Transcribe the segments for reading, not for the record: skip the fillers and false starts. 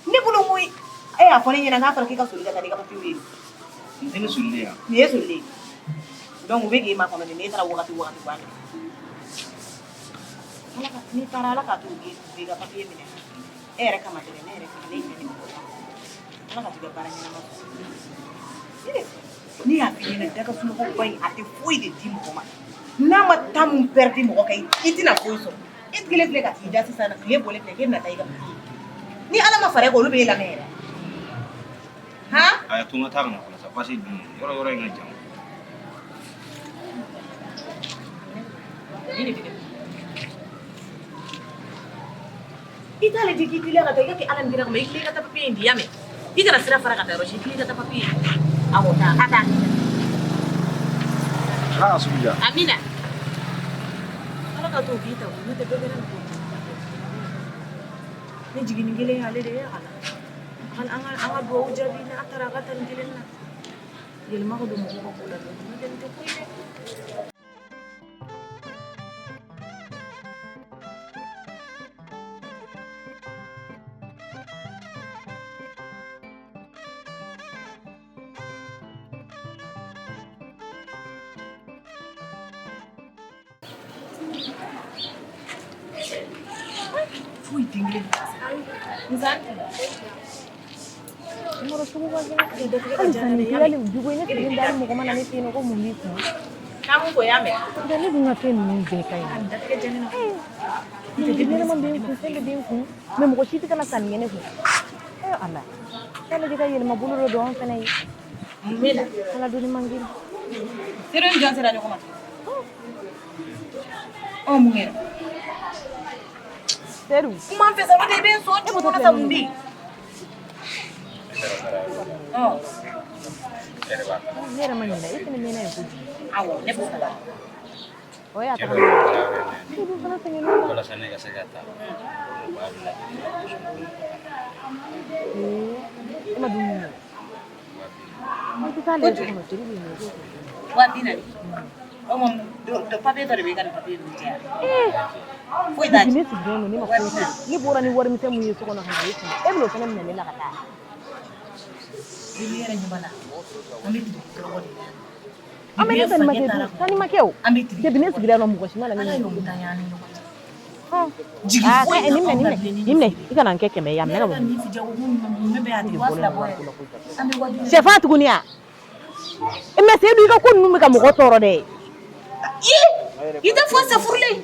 Ne bolo ko e y'a fɔ ne ɲɛna k'a fɔra k'i ka soli ka taa n'i ka papiyew ye. Nin tɛ ne solilen ye wa? Nin ye solilen ye. Donc u bɛ k'e makɔnɔ de, n'e taara wagati o wagati u b'a minɛ. Ala ka n'i taara Ala k'a to u k'i ka papiye minɛ. E yɛrɛ kama tɛ dɛ, ne yɛrɛ kama, ne hinɛ ni mɔgɔ kama. Ala ka t'i ka baara ɲɛnama sɔrɔ. Ne y'a f'i ɲɛna daga sunɔgɔba in a tɛ foyi de di mɔgɔ ma. N'a ma temps mun perdu mɔgɔ kan i tɛna foyi sɔrɔ. E kelen filɛ ka t'i da sisan tile bɔlen filɛ k'e bɛna taa i ka papiye. Ni Ala ma fara e kan olu b'e lamɛn yɛrɛ. Han? A y'a to n ka taa ka na fɔlɔ sa parce que dun yɔrɔ yɔrɔ in ka jan. Nin de bɛ ne bolo. I t'ale di k'i teliya ka taa i ka kɛ Ala ni kira kama i tilen i ka taa papiye in di y'a mɛn. I kana sira fara ka taa yɔrɔ si i tilen i ka taa papiye in di. Awɔ taa a taa. Ala ka sugu diya. Amina. Ala ka to k'i ta n'o tɛ bɛɛ bɛ ne ko. Ne jiginin kelen y'ale de ye ala. An ka dugawu jaabi n'a taara a ka taa nin kelen na. Yɛlɛma ka don mɔgɔw ka ko la dɔɔnin n'o tɛ nin tɛ ko ye dɛ. Foyi den kelen Jugu ne sigilen da mɔgɔ ma na ne fɛ yen ko mun b'i kun. K'an ko y'a mɛn. Ne dun ka fɛn ninnu bɛɛ ka ɲi. Ɲɛnama bɛ n kun, fɛn bɛɛ bɛ n kun. Mais mɔgɔ si tɛ ka na sanni kɛ ne kun. Ee Ala. K'ale ka yɛlɛma bolo dɔ don an fana ye. Mun b'e la? Ala donni man girin. Seerew ni jɔn sera ɲɔgɔn ma? Ɔ mun kɛra? Sedu. Kuma n fɛ sa, n'o tɛ i bɛ n sɔn cogo kɔnɔ sa mun bɛ yen? Ɔ. Ne yɛrɛ ma ɲinɛ, e fana mɛnna yen kojugu. Awɔ, ne b'o kalama. O y'a Cɛ taga. dɔ bɛ baara yɔrɔ in na. E dun fana sɛgɛnnen don. Walasa ne ka se ka taa. U b'a bila. E ma dumuni kɛ. I tɛ taa lajɛ so kɔnɔ, Sedu bɛ yen nɔ. 200.000. O ma papiye dɔ de bɛ i ka nin papiye ninnu cɛ yan. Foyi t'a Depuis cɛ. ne sigilen don ne ma foyi kɛ. Ne bɔra ni warimisɛn mun ye so kɔnɔ ka na e kun. E bɛn'o fana minɛ ne la ka taa. I yɛrɛ ɲɛ b'a la. An bɛ tiriki tɔrɔkɔ de la. An bɛ ne sanni ma kɛ dun, sanni ma kɛ o. An bɛ tiriki. Depuis ne sigira yan nɔ mɔgɔ si ma na ne Ala ɲininka. y'o dan y'an ni ɲɔgɔn cɛ. Jigi foyi nin minɛ, nin minɛ, nin minɛ, i kana n kɛ kɛmɛ ye, a minɛ ka bɔ. Min fi jago kun mun bɛ a tigi 2000 bɔ yɛrɛ. An bɛ 200.000. Sɛfan tuguni ya? Mais Sedu i ka ko ninnu bɛ ka mɔgɔ tɔɔrɔ dɛ. I tɛ fɔ safurulen.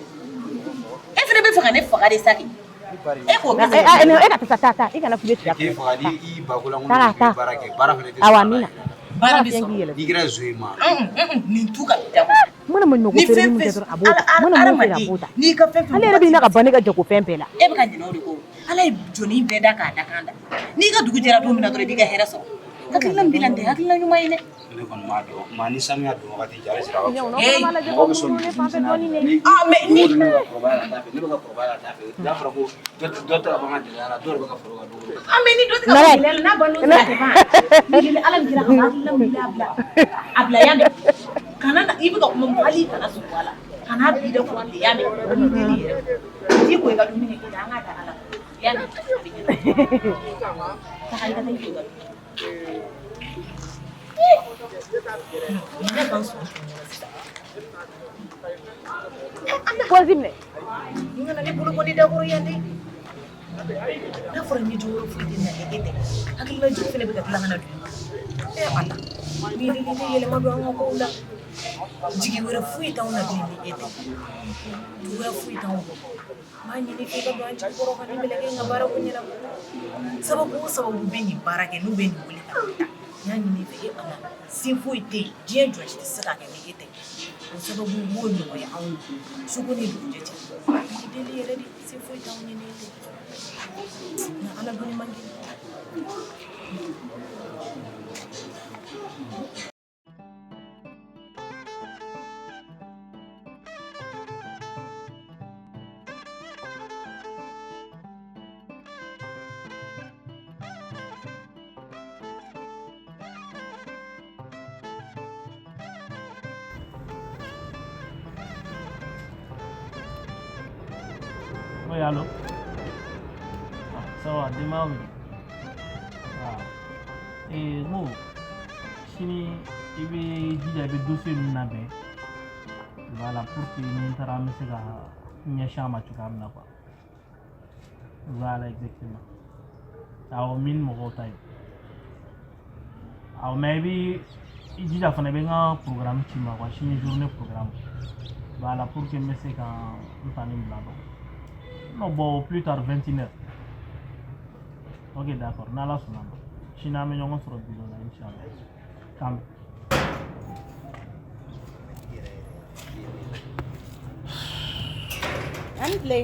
E fana bɛ fɛ ka ne faga de sa kɛ. E k'o kɛ. E ka taa taa taa i kana kule tigɛ. K'e faga ni i ba ko lankolon Taa k'i bɛ taa. baara kɛ baara fana tɛ Awa sɔrɔ a la. amina. Baara bɛ Fiɲɛ sɔrɔ. k'i yɛlɛ. N'i kɛra zon ye ma. Nin tu ka da. Mana maɲumanko Ni feere fɛn min kɛ fɛn dɔrɔn a b'o ta. Mana mun feere a b'o ta. N'i ka fɛn fɛn Ale yɛrɛ bɛ ɲinɛ ka ban ne ka jago fɛn bɛɛ la. E bɛ ka ɲinɛ o de kɔ. Ala ye jɔnni bɛɛ da k'a da kan da. N'i ka dugu jɛra don min na dɔrɔn i b'i ka hɛrɛ sɔrɔ. Hakilina min b'i la nin tɛ hakilina ɲuman ye dɛ. Ne kɔni b'a dɔn maa ni sanuya don wagati cɛ hali sira ka fisa. N'aw fana m'a lajɛ Mɔgɔ bɛ k'aw sɔn munumunu ne fan fɛ dɔɔni dɛ. ni Ah, mais don o don ne bɛ ka kɔrɔbaya ka taa fɛ ne bɛ ka kɔrɔbaya ka taa fɛ n'a fɔra ko dɔ tɛ ka bɔ an ka gɛlɛya la dɔw de bɛ ka fara o kan don o don. Ah, mais ni dɔ tɛ ka bɔ gɛlɛya la n'a banna o tɛ ban. Ni deli Ala ni kira kama hakilina min b'i la a bila. A bila yan dɛ. Kana na i bɛ ka kuma mun hali i kana sɔn a la. Kana bila i da kɔnɔ bilen y'a mɛn. N deli yɛrɛ. T'i ko i ka dumuni kɛ an k'a da Ala ma. Y'a mɛn. A bɛ ɲɛnabɔ. Taga i ka taa i ko i ka dumuni kɛ. Ne ka n sɔn sisan. Pɔsi minɛ. N kana ne bolo bɔ ne da kɔrɔ yan dɛ. N'a fɔra n ye jogo foyi tɛ na e tɛ. Hakilina jugu fɛnɛ bɛ ka tila ka na don i kan. E Ala. Ni ni ni yɛlɛma don an ka kow la. Jigi wɛrɛ foyi t'anw na bilen ni e tɛ. Juguya foyi t'anw bɔ. N b'a ɲini f'i ka don an jigi kɔrɔ ka nin mɛlɛkɛ in ka baara ko ɲɛnabɔ. Sababu o sababu bɛ nin baara kɛ n'u bɛ nin wele ka taa. N y'a ɲini i fɛ e Ala. Se foyi tɛ yen. Diɲɛ jɔn si tɛ se k'a kɛ ni e tɛ. O sababu b'o nɔgɔya anw ye. Suko ni dugujɛ cɛ. N b'i deli yɛrɛ de. Se foyi t'anw ye ni e tɛ. Nka Ala donni man girin. Oui, allô? Ça va, denbaya bɛ di? N ko sini i bɛ jija i bɛ dossier ninnu labɛn. Voilà, pour que ni n taara an bɛ se ka ɲɛsin a ma cogoya min na quoi. Voilà, exactement. Awɔ, min mɔgɔw ta ye. Awɔ, mais i bɛ i jija fana i bɛ n ka programme ci n ma quoi, sini journée programme. Voilà, pour que n bɛ se ka n ta ni bila dɔn. Non, bon, au plus tard 21h. Ok, d'accord. N'Ala sɔnna ma. Sini an bɛ ɲɔgɔn sɔrɔ bureau la, inchallah. K'an bɛn. Ani tile.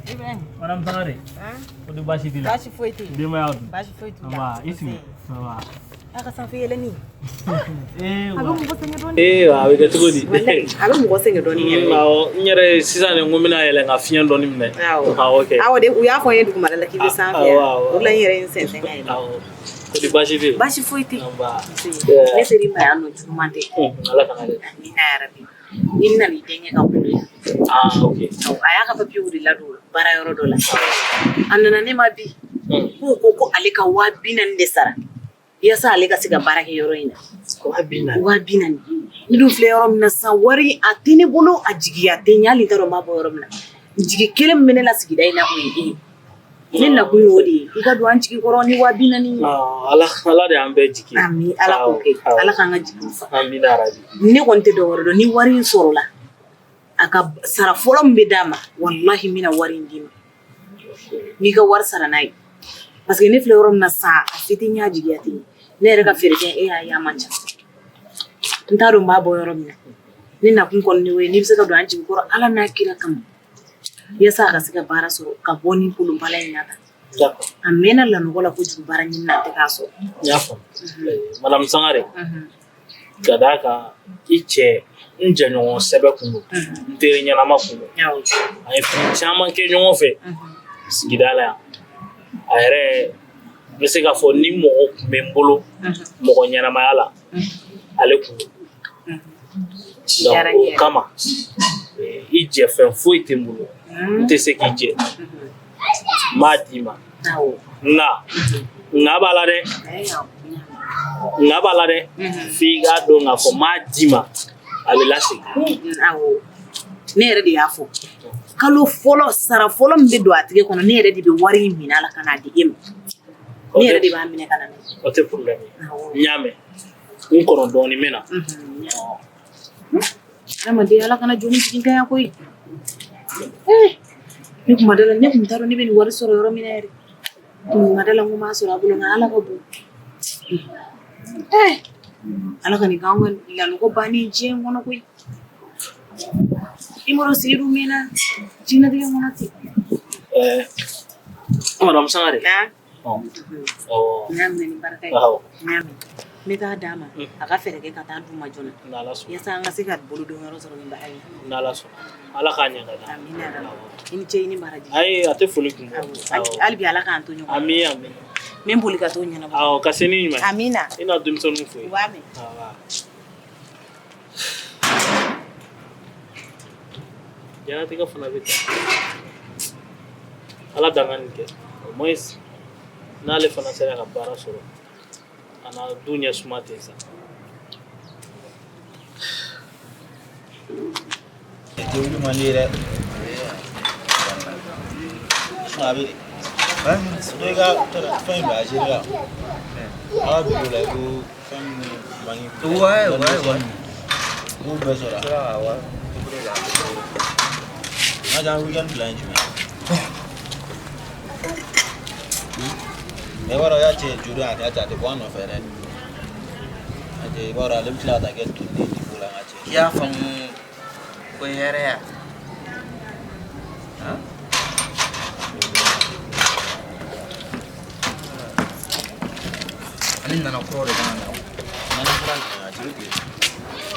Ibrahim. Madame Sangare. Ko di baasi t'i la? Baasi foyi tɛ yen. Denbaya dun? Baasi foyi t'u la. Nba, i sigi. Nba. A ka sanfɛ yɛlɛnni. Ee, A bɛ mɔgɔ sɛgɛn dɔɔnin. Ee, a bɛ kɛ cogo di? Walayi, a bɛ mɔgɔ sɛgɛn dɔɔnin yɛrɛ. Awɔ, n yɛrɛ sisan de n ko n bɛna yɛlɛn ka fiɲɛ dɔɔnin minɛ. Awɔ. Awɔ, kɛ. Awɔ de, u y'a fɔ n ye dugumana la k'i bɛ sanfɛ yan. Awɔ, awɔ. O de la n yɛrɛ ye n sɛnsɛn ka yɛlɛ. Awɔ. Ko di baasi tɛ yen? Baasi foyi tɛ yen. Nba. Ne ser'i ma yan nɔ juguman tɛ. Ala kana kɛ. Amina yarabi. I bɛna n'i denkɛ ka bolo ye. Ah, ok. Awɔ, a y'a ka papiyew de ladon baara yɔrɔ dɔ la. A nana ne ma bi. K'u ko ko ale ka 40.000 de sara. Yaasa ale ka se ka baara kɛ yɔrɔ in na. 40.000. 40.000. Ne dun filɛ yɔrɔ min na sisan, wari a tɛ ne bolo, a jigiya tɛ n ye, hali n t'a dɔn n b'a bɔ yɔrɔ min na. Jigi kelen min bɛ ne la sigida in na, o ye e ye. Ne nakun y'o de ye. I ka don an jigi kɔrɔ ni 40.000 ye. Ala ala de y'an bɛɛ jigi. Ami, Ala k'o kɛ. Ala k'an ka jigiw fa. Amina yarabi. Ne kɔni tɛ dɔwɛrɛ dɔn, ni wari in sɔrɔla, a ka sara fɔlɔ min bɛ d'a ma, walahi n bɛna wari in d'i ma. N'i ka wari sara n'a ye. Parce que ne filɛ yɔrɔ min na sisan, a se tɛ n ye, a jigiya tɛ n ye. Ne yɛrɛ ka feerekɛ, e y'a ye a man ca. N t'a dɔn n b'a bɔ yɔrɔ min na. Ne nakun kɔni y'o ye, n'i bɛ se ka don an jigi kɔrɔ Ala n'a kira kama. Yaasa a ka se ka baara sɔrɔ ka bɔ ni kolonbala in na tan. D'accord. A mɛnna lanɔgɔ la kojugu, baara ɲini na, a tɛ k'a sɔrɔ. N y'a faamu. Madame Sangare. Ka d'a kan i cɛ n jɛɲɔgɔn sɛbɛ kun don. N teri ɲɛnama kun don. An ye fɛn caman kɛ ɲɔgɔn fɛ sigida la yan. A yɛrɛ n bɛ se k'a fɔ ni mɔgɔ tun bɛ n bolo mɔgɔ ɲɛnamaya la, ale kun don. Donc o kama i jɛ fɛn foyi tɛ n bolo. N tɛ se k'i jɛ. N b'a d'i ma. Nka nka b'a la dɛ. Nka b'a la dɛ. F'i k'a dɔn k'a fɔ n m'a d'i ma, a bɛ lasegin. Awɔ. Ne yɛrɛ de y'a fɔ. Kalo fɔlɔ sara fɔlɔ min bɛ don a tigɛ kɔnɔ, ne yɛrɛ de bɛ wari in minɛ a la ka n'a di e ma. Ne yɛrɛ de b'a minɛ ka na n'a ye. O tɛ problème ye. N y'a mɛn. N kɔnɔ dɔɔnin n bɛ na. Adamaden, Ala kana jɔ ni jigintanya koyi. Ne kun ma da la, ne kun t'a dɔn ne bɛ nin wari sɔrɔ yɔrɔ min na yɛrɛ. Kun ma da la n ko n b'a sɔrɔ a bolo, nka Ala ka bon. Ala ka nin k'anw ka lanɔgɔ bannen diɲɛ in kɔnɔ koyi. I m'a dɔn Seyidu mɛnna diɲɛlatigɛ kɔnɔ ten. Madame Sangare. N y'a minɛ ni barika ye. N y'a minɛ. N bɛ taa d'a ma, a ka fɛɛrɛ kɛ ka taa d'u ma joona. N'Ala sɔnna. Yaasa an ka se ka bolodon yɔrɔ sɔrɔ nin baara in na. N'Ala sɔnna. Ala k'a ɲɛ ka d'an ma. Amina yarabi. I ni ce, i ni baraji. Ayi, a tɛ foli kun bɔ. Hali bi Ala k'an to ɲɔgɔn. Ami ami. N bɛ n boli ka t'o ɲɛnabɔ. Awɔ, ka se ni ɲuman ye. Amina. I n'a denmisɛnninw fo. U b'a mɛn. Awɔ. Diɲɛlatigɛ fana bɛ ten. Ala dan ka nin kɛ. Au moins n'ale fana sera ka baara sɔrɔ, a na du ɲɛ suma ten sa. Tɛ wuli man di dɛ. A bɛ i ka fɛn bila Algérie la. A ka bureau la i ko fɛn minnu banque. Ouais, ouais, ouais. I b'o bɛɛ sɔrɔ. N'a diya weekend bila ye jumɛn? Mais i b'a dɔn y'a cɛ juru a cɛ a tɛ bɔ an nɔfɛ dɛ. A cɛ i b'a dɔn ale bɛ tila ka taa kɛ tonden tipo la n ka cɛ. I y'a faamu ko hɛrɛ ya. Ani nana kuraw de kana na. Nana kura jumɛn a juru tigɛ.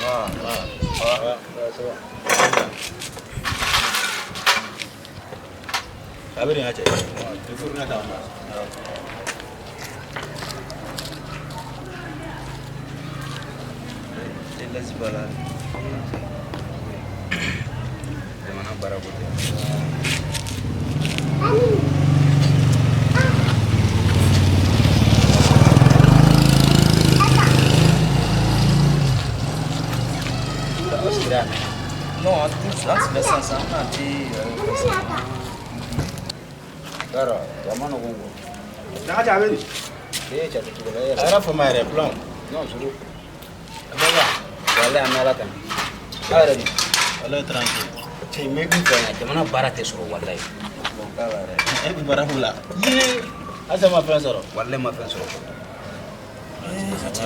Wa wa wa. A bɛ nin ka cɛ. I furu ka taa ma. Laisse pas là. Jamana baara ko tɛ. Non, an an sigira sisan sisan an bɛna di Yarɔ, a ma nɔgɔn quoi. N'a cɛ a bɛ di? E cɛ tɛ cogo la e yɛrɛ. A yɛrɛ fama yɛrɛ plan. Non, suru. Walayi an bɛ Ala tanu. Aw yɛrɛ dun? Walayi tranquille. Cɛ n bɛ min fɔ yan jamana baara tɛ sɔrɔ walayi. Bon k'a la yɛrɛ. E bɛ baara mun la? Halisa ma fɛn sɔrɔ. Walayi ma fɛn sɔrɔ.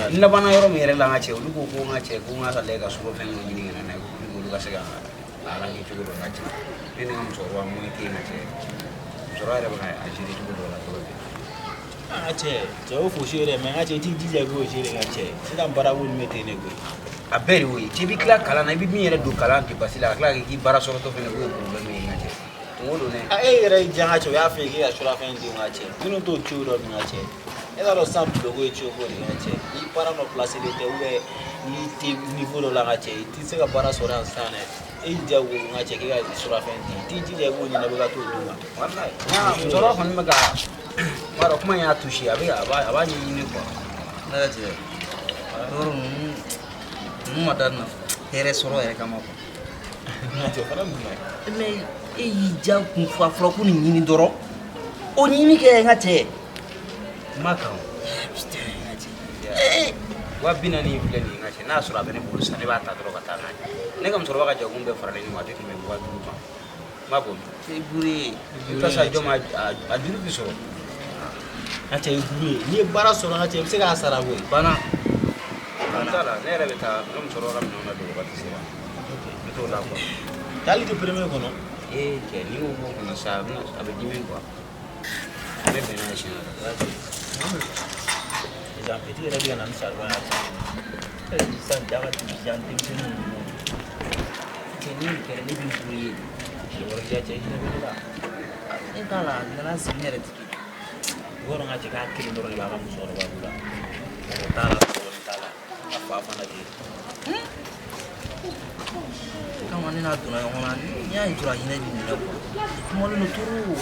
N labanna yɔrɔ min yɛrɛ la n ka cɛ olu ko ko n ka cɛ ko n ka lajɛ ka sukaro fɛn dɔ ɲini ka na n'a ye ko pour que olu ka se ka arranger cogo dɔ la cɛ. Ne ni n ka musokɔrɔba moyen tɛ yen n ka cɛ. Musokɔrɔba yɛrɛ bɛ ka a gérer cogo dɔ la fɔlɔ bi. An ka cɛ, cɛ o fosi yɛrɛ mais n ka cɛ i t'i jija i k'o gérer n ka cɛ. Sisan baarako ninnu bɛ ten de koyi. A bɛɛ de y'o ye cɛ i bɛ tila kalan na i bɛ min yɛrɛ don kalan dépense la ka tila k'i baara sɔrɔtɔ fɛnɛ k'o ye problème ye n ka cɛ. Kungo don dɛ. A e yɛrɛ y'i diya n ka cɛ o y'a f'i ye k'e ka surafɛn di n ka cɛ. Minnu t'o ciw dɔn n ka cɛ. E t'a dɔn sisan bulonko ye ciw ko de ye n ka cɛ. Ni baara dɔ placé tɛ ou bien n'i tɛ niveau dɔ la n ka cɛ i tɛ se ka baara sɔrɔ yan sisan dɛ. E y'i diya ko n ka cɛ k'e ka surafɛn di i t'i jija i k'o ɲɛnabɔ i ka t'o d'u ma. Walayi. Musokɔrɔba kɔni bɛ ka n b'a dɔn kuma in y'a touché a bɛ a b'a ɲɛɲini quoi. Ne ka cɛ yɔrɔ ninnu ninnu ma da nin na hɛrɛ sɔrɔ yɛrɛ kama quoi. N ka cɛ o fana mun ye? Mais e y'i ja kun fɔ a fɔra ko nin ɲini dɔrɔn o ɲini kɛ n ka cɛ. N ma kan o. Putain n ka cɛ. 20 000 in filɛ nin ye n ka cɛ n'a sɔrɔ a bɛ ne bolo sisan ne b'a ta dɔrɔn ka taa n'a ye. Ne ka musokɔrɔba ka jago bɛɛ faralen ɲɔgɔn kan a tɛ tɛmɛ 5000 kan. N b'a bɔ min? I buru ye. I bɛ taa sɔrɔ a jɔn ma a juru bɛ sɔrɔ. N ka cɛ i buru ye n'i ye baara sɔrɔ n ka cɛ i bɛ se k'a sara koyi. Banna. N t'a la ne yɛrɛ bɛ taa n ka musokɔrɔba ka minɛnw ladon wagati sera. N bɛ t'o la quoi. Hali tɛ premier kɔnɔ. Ee cɛ n'i y'o bɔ kɔnɔ sisan a bɛna a bɛ dimi quoi. N bɛ bɛn n'a ye siɲɛ wɛrɛ. Sisan petit yɛrɛ bɛ ka na ni saribɔn ye sisan ja ka sisan denmisɛnnin ninnu. Cɛ ni nin kɛra ne b'i buru ye. Cɛ wɛrɛ diya cɛ i hinɛ bɛ ne la. Ne t'a la a nana sigi ne yɛrɛ tigi. I b'a dɔn n ka cɛ k'a kelen dɔrɔn de b'a ka musokɔrɔba bolo. Mɔgɔ t'a la dɔgɔnin t'a la a fa fana tɛ yen. Kama ne n'a donna ɲɔgɔn na n'i y'a ye dɔrɔn a hinɛ b'i minɛ quoi. Sumalen don trop.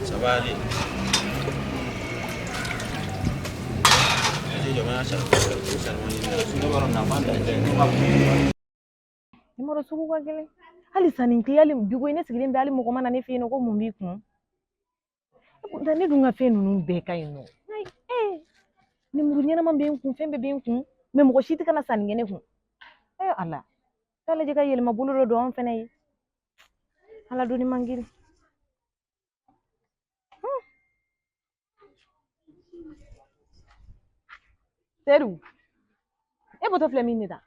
Ça va aller. Ne jamana saribɔn ɲini na sinon b'a dɔn nafa dan tɛ ne ma. Nimoro sugu ka gɛlɛn hali sanni tɛ hali bi koyi ne sigilen bɛ hali mɔgɔ ma na ne fɛ yen nɔ ko mun b'i kun nka ne dun ka fɛn ninnu bɛɛ ka ɲi nɔ ee lemuru ɲɛnama bɛ n kun fɛn bɛɛ bɛ n kun mais mɔgɔ si tɛ ka na sanni kɛ ne kun ee ala taa lajɛ ka yɛlɛma bolo dɔ don an fɛnɛ ye ala donni man girin. Sedu e bɔtɔ filɛ min ne ta.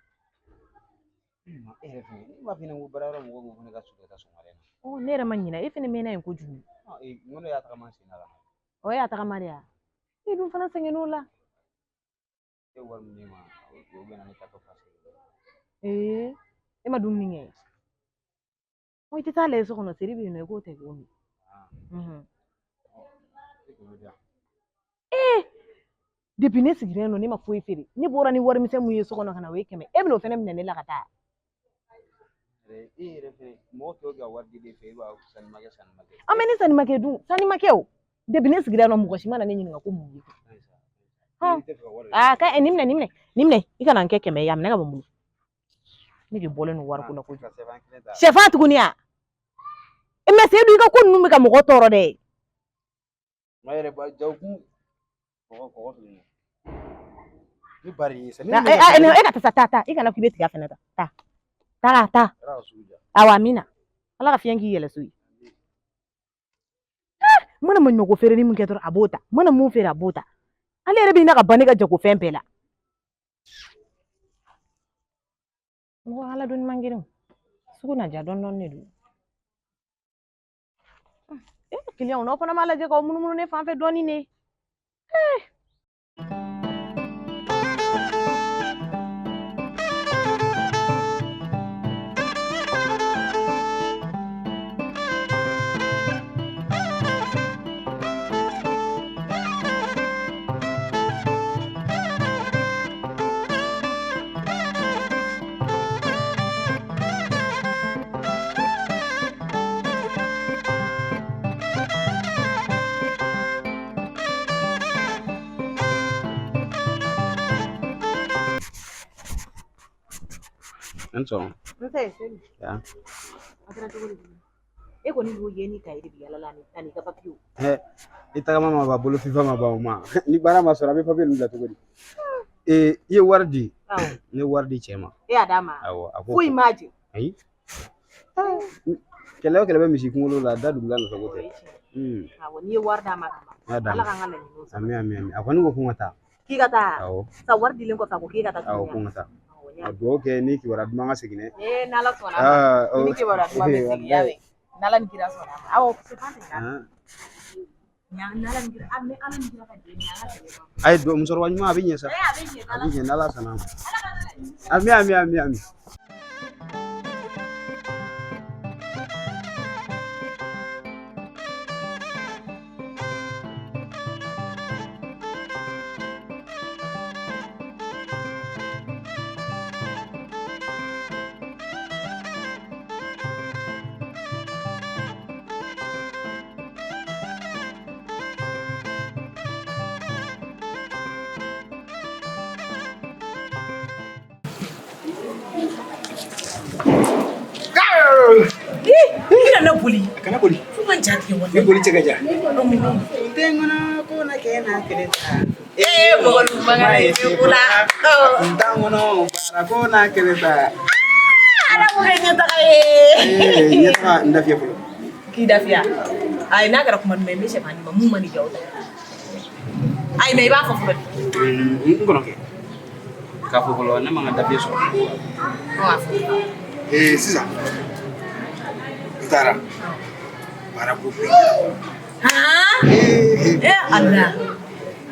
E yɛrɛ fɛnɛ ne b'a f'i ɲɛna ko baara yɔrɔ mɔgɔw ko ko ne ka so ka taa sɔgɔmada in na. Ɔ ne yɛrɛ ma ɲinɛ e fɛnɛ mɛnna yen kojugu. N ko ne y'a tagama sen na ka na. O y'a tagama de ya e dun fana sɛgɛnn'o la. E ye wari min di ne ma o bɛnna ne tatɔ paseke. Ee e ma dumuni kɛ o i tɛ taa lajɛ so kɔnɔ seri bɛ yen nɔ i k'o ta k'o min. E k'o di yan. Ee depuis ne sigira yen nɔ ne ma foyi feere ne bɔra ni warimisɛn mun ye so kɔnɔ ka na o ye 100 e bɛna o fɛnɛ minɛ ne la ka taa. E yɛrɛ fɛnɛ mɔgɔ tɔw ka wari di e fɛ e b'a sanni ma kɛ sanni ma kɛ. An bɛ ne sanni ma kɛ dun sanni ma kɛ o depuis ne sigira yen nɔ mɔgɔ si ma na ne ɲininka ko mun b'i kun. Aa ka nin minɛ nin minɛ nin minɛ i kana n kɛ 100 ye a minɛ ka bɔ n bolo. Ne de bɔlen don wariko la kojugu. Sɛfan tuguni ya? Mais Seydou i ka ko ninnu bɛ ka mɔgɔ tɔɔrɔ dɛ. Ma yɛrɛ ba jagokun kɔgɔ kɔgɔ filɛ ni bari ye sa. E ka taa sa taa taa i kana k'i bɛ tiga fɛnɛ ta taa taa taa. Awa amina ala ka fiɲɛ k'i yɛlɛ so ye. N mana maɲumako feereli min kɛ dɔrɔn a b'o ta n mana mun feere a b'o ta ale yɛrɛ bɛ ɲinɛ ka ban ne ka jagofɛn bɛɛ la. Mɔgɔ ala donni man girin sugu na ja dɔɔni dɔɔni de don. Kiliyanw n'aw fana m'a lajɛ k'aw munumunu ne fan fɛ dɔɔni ne. N sɔn. Nse, Sedu. Ya. A kɛra cogo di? E kɔni y'o ye ni kaye de bi yala la ani ka papiyew. Hɛ, i tagama ma ban, bolo fifa ma ban o ma. Ni baara ma sɔrɔ, an bɛ papiye ninnu bila cogo di? Ee, i ye wari di. Awɔ. Ne ye wari di cɛ ma. E y'a d'a ma? Awɔ, a ko. Foyi m'a jɛ. Ayi. Kɛlɛ o kɛlɛ bɛ misi kunkolo la, da dugula nɔfɛ ko tɛ. Awɔ, n'i ye wari d'a ma ka ban. N y'a d'a Ala ma. k'an ka laɲiniw sabati. Ami ami ami. A kɔni ko ko n ka taa. K'i ka taa. Awɔ. Sa wari dilen kɔfɛ a ko k'e ka taa Awɔ, tuguni. ko n ka taa. Awɔ, n y'a A dugawu kɛ ni kibaruya duman ka segin dɛ. Ee, n'Ala sɔnna a ma. Aa, Ni kibaruya duman bɛ segin, y'a mɛn. N'Ala ni kira sɔnna a ma. Awɔ, c'est pas grave. N'Ala ni kira, ni Ala ni kira ka jɛ ni Ala sɛbɛ ma. A ye dugawu, musokɔrɔba ɲuman, a bɛ ɲɛ sa. Ee, a bɛ ɲɛ. A bɛ ɲɛ n'Ala sɔnna a ma. Ami ami ami ami. I bɛna ne boli. A kana boli. Fo ka ja tigɛ Ni boli cɛ ka jan. Wallahi. Tun tɛ n kɔnɔ ko na kɛ na kelen ta. Ee, mɔgɔ mankan ye ko la. Tun t'an kɔnɔ baara ko na kelen ta. Ala k'o kɛ ɲɛtaga ye. Ee, ɲɛtaga n dafiya fɔlɔ. K'i dafiya. Ayi, n'a kɛra kuma duman ye, n bɛ sɛfan d'i ma mun ma n'i diya o ta. Ayi, mais i b'a fɔ fɔlɔ de. N kɔrɔkɛ. K'a fɔ fɔlɔ, ne man ka dafiya sɔrɔ. Ɔ, a fɔ. Ee, sisan. N taara. Baara ko bɛɛ ɲɛnabɔ. Han? Ee, Ee, Ala.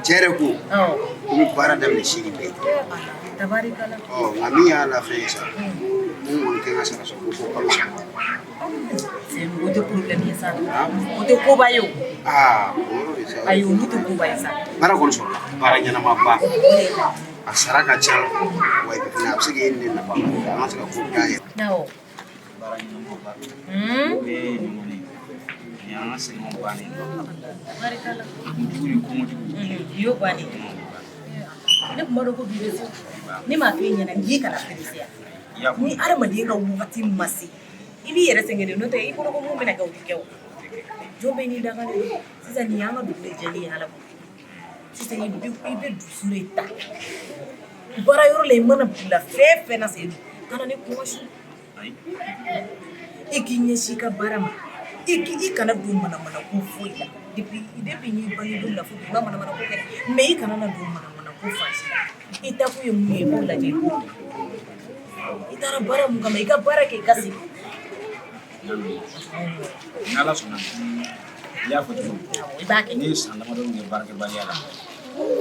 cɛ yɛrɛ ko. Awɔ. Ko n bɛ baara daminɛ sini bɛɛ. Ee, Ala. Tabarikala. Ɔ, nka min y'a la fɛn ye sa. Mun kɔni tɛ n ka sara sɔrɔ ko fo kalo saba. Sedu, o tɛ problème ye sa. O tɛ koba ye o. Aa, o yɔrɔ de sa. Ayi, olu tɛ koba ye sa. Baara kɔni sɔrɔla. Baara ɲɛnama ba. A sara ka ca. Wa et puis fɛnɛ a bɛ se k'e ni ne nafa. An ka se ka ko dilan yɛrɛ. Awɔ. Baara ɲɛnama ba. O bɛɛ ye nin kɔni ye. Nin y'an ka sɛgɛnw bannen ye. Tabarikala. Jugu ni kɔngɔ jugu. I y'o bannen. Ne tun b'a dɔn ko bi bɛ se. Ne m'a f'e ɲɛna k'i kana pressé yan. Ni adamaden ka wagati ma se, i b'i yɛrɛ sɛgɛn de, n'o tɛ i bolo ko mun bɛna kɛ o tɛ kɛ o. Jɔn bɛ n'i dagalen don. Sisan nin y'an ka dugu de jɛlen ye Ala bolo. Sisan i bɛ dusu de ta. Baara yɔrɔ la i mana bila fɛn fɛn na Sedu, kana ne kuma su. I k'i ɲɛsin i ka baara ma. I kana don manamana ko foyi la. Depuis n y'i bange don min na fo bi, i ma manamana ko kɛ dɛ. Mais i kana na don manamana ko fan si la. I taakun ye mun ye, i b'o lajɛ i b'o kɛ. I taara baara mun kama, i ka baara kɛ i ka segin. N'Ala sɔnna, i y'a fɔ cogo min. I b'a kɛ. Ne ye san damadɔ min kɛ baarakɛbaliya la,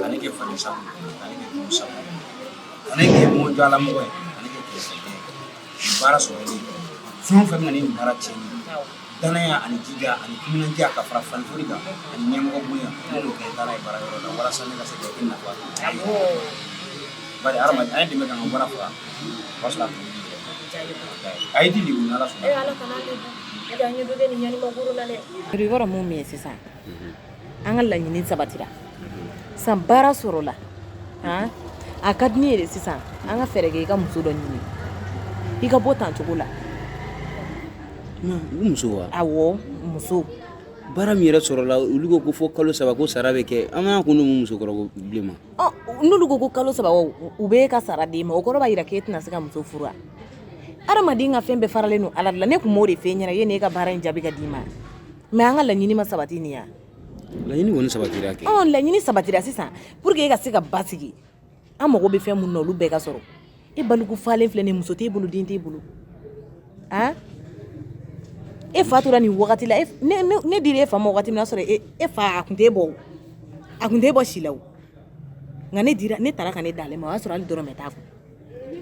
ka ne kɛ faden sago ye, ka ne kɛ tulu sago ye, ka ne kɛ mɔjɔ ala mɔgɔ ye, ka ne kɛ kɛrɛfɛden ye. Nin baara sɔrɔlen, fɛn o fɛn bɛ na ni nin baara tiɲɛni ye, danaya ani jija ani timinandiya ka fara fanfori kan ani ɲɛmɔgɔ bonya, ne n'o kɛ n taara ye baara yɔrɔ la walasa ne ka se ka e nafa. Bari hadamaden an ye dɛmɛ k'an ka baara faga, o b'a sɔrɔ a tɔ b'i yɛrɛ. A ye di lebu n'Ala sɔnna. Ee, Ala kana lebu. N'o tɛ an ye dɔ kɛ nin ɲanima koro la dɛ. I b'a dɔn mun min ye sisan, an ka laɲini sabatira. San baara sɔrɔla. Han? A ka di ne ye de sisan, an ka fɛɛrɛ kɛ i ka muso dɔ ɲini. I ka bɔ tan cogo la. U muso wa? Awɔ, muso. Baara min yɛrɛ sɔrɔla, olu ko ko fo kalo saba ko sara bɛ kɛ. An b'an kun don mun musokɔrɔ ko bilen ma. Ɔ, n'olu ko ko kalo saba u bɛ e ka sara d'e ma, o kɔrɔ b'a jira k'e tɛna se ka muso furu wa? Adamaden ka fɛn bɛɛ faralen don Ala de la. Ne tun b'o de f'e ɲɛna yanni e ka baara in jaabi ka d'i ma. Mais an ka laɲini ma sabati nin ya. Laɲini kɔni sabatira kɛ. Ɔ, laɲini sabatira sisan pour que e ka se ka basigi. An mago bɛ fɛn mun na, olu bɛɛ ka sɔrɔ. E baliku falen filɛ nin ye, muso t'e bolo, den t'e bolo. Han? E fa tora nin wagati la, ne dira e fa ma wagati min na, sɔrɔ e fa a tun t'e bɔ o. A tun t'e bɔ si la o. Nka ne taara ka ne d'ale ma, o y'a sɔrɔ hali dɔrɔmɛ t'a kun.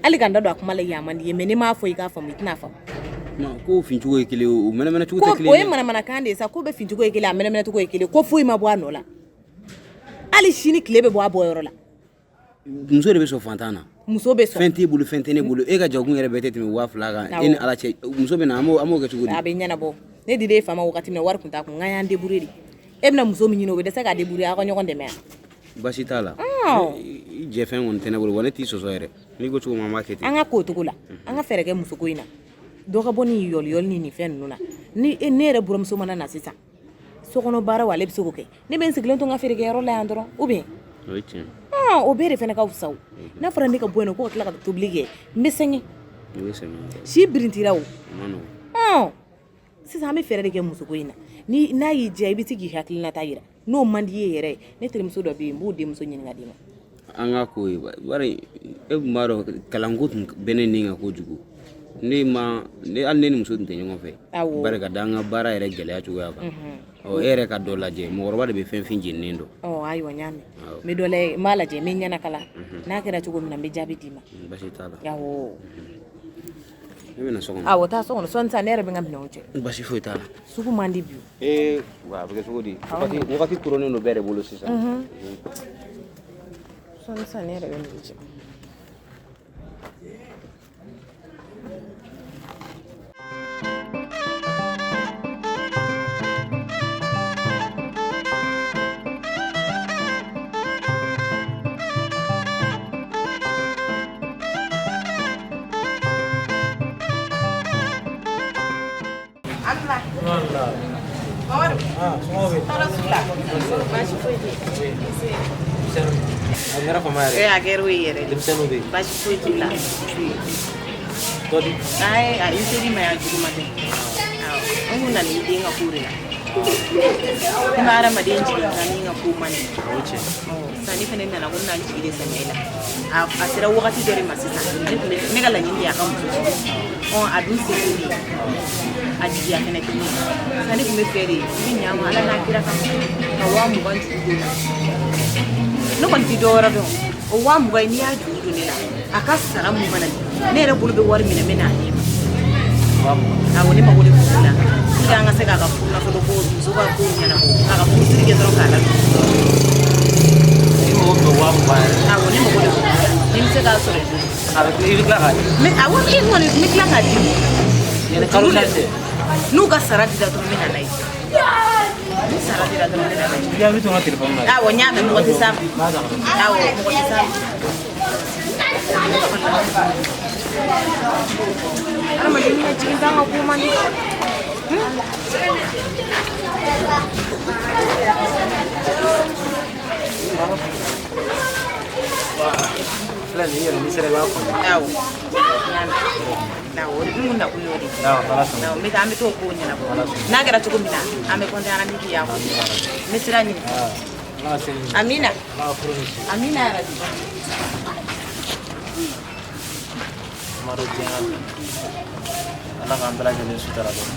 Hali ka n da don a kuma la yen, a man di ye, mais ne m'a fɔ i k'a faamu, i tɛna faamu. Ko fincogo ye kelen ye, o mɛnɛmɛnɛ cogo tɛ kelen O ye. ye manamanakan de ye sa, ko bɛ fincogo ye kelen, a mɛnɛmɛnɛ cogo ye kelen, ko foyi ma bɔ a nɔ la. Hali sini tile bɛ bɔ a bɔyɔrɔ la. Muso de bɛ sɔn fantan na. Muso bɛ sɔn. Fɛn t'e bolo, fɛn tɛ ne bolo. E ka jagokun yɛrɛ bɛɛ tɛ tɛmɛ 2000 kan. E ni Ala cɛ, muso bɛ na, an b'o kɛ cogo di? A bɛ ɲɛnabɔ. Ne dira e fa ma wagati min na, wari tun t'a kun, n k'an y'an débrouiller de. E bɛna muso min ɲini, o bɛ dɛsɛ k'a débrouiller, aw ka ɲɔgɔn dɛmɛ wa? Baasi t'a la. I jɛfɛn kɔni tɛ ne bolo wa ne t'i sɔsɔ yɛrɛ. N'i ko cogo min an b'a kɛ ten. An ka k'o cogo la, an ka fɛɛrɛ kɛ musoko in na, dɔ ka bɔ ni yɔliyɔli ni nin fɛn ninnu na. Ni ne yɛrɛ buramuso mana na sisan, sokɔnɔ baaraw ale bɛ se k'o kɛ, ne bɛ n sigilen to n ka feerekɛyɔrɔ la yan dɔrɔn, ou bien? O ye tiɲɛ. O bɛɛ de fana ka fisa o. N'a fɔra ne ka bɔ yen nɔ ko ka tila ka tobili kɛ, n bɛ sɛgɛn. I bɛ sɛgɛn. Si birintira o. A ma nɔgɔn. Sisan an bɛ fɛɛrɛ de kɛ musoko in na. Ni n'a y'i diya, i bɛ se k'i hakilinata yira. N'o man di i ye yɛrɛ, ne terimuso dɔ bɛ yen, n b'o denmuso ɲini ka d'i ma. An ka ko ye bari e tun b'a dɔn kalanko tun bɛ ne ni kan kojugu. Ne ma ne hali ne ni muso tun tɛ ɲɔgɔn fɛ. Awɔ. Bari ka da an ka baara yɛrɛ gɛlɛya cogoya kan. Ɔ e yɛrɛ ka dɔ lajɛ, mɔgɔkɔrɔba de bɛ fɛn fin jeninen dɔn. Ɔ ayiwa, n y'a mɛn. Awɔ. N bɛ dɔ lajɛ, n b'a lajɛ, n bɛ ɲɛnakala. N'a kɛra cogo min na, n bɛ jaabi d'i ma. Basi t'a la. Awɔ. Ne bɛna so kɔnɔ. Awɔ, taa so kɔnɔ sɔɔni sisan, ne yɛrɛ bɛ n ka minɛnw cɛ. Basi foyi t'a la. Sugu man di bi. Ee, wa a bɛ kɛ cogo di? Wagati koronnen don bɛɛ de bolo sisan. Sɔɔni sisan, ne yɛrɛ bɛ minɛnw cɛ. Wala. Ah, somɔgɔw bɛ? Tɔɔrɔ s'u la. Baasi foyi tɛ yen. A kɛra fama yɛrɛ. Ee, a kɛra o ye yɛrɛ. Denmisɛnninw bɛ yen. Baasi foyi t'u la. Dɔ di. Ayi, a i seri ma yan juguman tɛ. Awɔ, n kun nana i den ka ko de la. N bɛ hadamaden jigin ka min ka ko man ɲi. O ye tiɲɛ. Sisan ne fana nana ko n na n jigi de sɛmɛ e la. A sera wagati dɔ de ma sisan, ne tun bɛ ne ka laɲini ye a ka muso furu. Ɔ a dun se tɛ ne ye. A jigiya fana tɛ ne ye. Sisan ne tun bɛ fɛ de, i bɛ ɲa n ma Ala n'a kira kama ka 20 000 juru don n na. Ne kɔni tɛ dɔ wɛrɛ dɔn. O 20 000 in, n'i y'a juru don ne la, a ka sara mun mana di, ne yɛrɛ bolo bɛ wari minɛ, n bɛ n'a d'i ma. 20 000. Awɔ, ne mago de b'o la. Pour que an ka se k'a ka furu nafolo ko, muso ka ko ɲɛnabɔ, k'a ka furusiri kɛ dɔrɔn k'a ladon. I mago bɛ 20 000 yɛrɛ. Awɔ, ne mago de b'o la. Ni n bɛ se k'a sɔrɔ i bolo. A bɛ i bɛ tila k'a di. Mais awɔ, e kɔni n bɛ tila k'a di. Yanni kalo sa cɛ. N'u ka sara dira dɔrɔn, n bɛ na n'a ye. Ni sara dira dɔrɔn, n bɛ na n'a ye. I hakili to n ka telefɔni na. Awɔ, n y'a mɛn, mɔgɔ tɛ s'a ma. N b'a ta ka na. Awɔ, mɔgɔ tɛ s'a ma. Hadamaden ɲɛ jigin t'an ka ko man di. Filɛ nin ye, i yɛrɛ n'i sera i b'a kɔnɔ. Awɔ, n y'a mɛn. Awɔ, o de n kun nakun y'o de ye. Awɔ, Ala sɔnna. Awɔ, n bɛ taa, an bɛ t'o ko ɲɛnabɔ. N'a kɛra cogo min na, an bɛ compte rendu k'i y'a kɔ. N bɛ sira ɲini. Ala ka seli ɲɛ. Amina. Ala ka furu ni si. Amina yarabi. Kuma dɔ diɲɛ ka di. Ala k'an bɛɛ lajɛlen sutura dɔrɔn.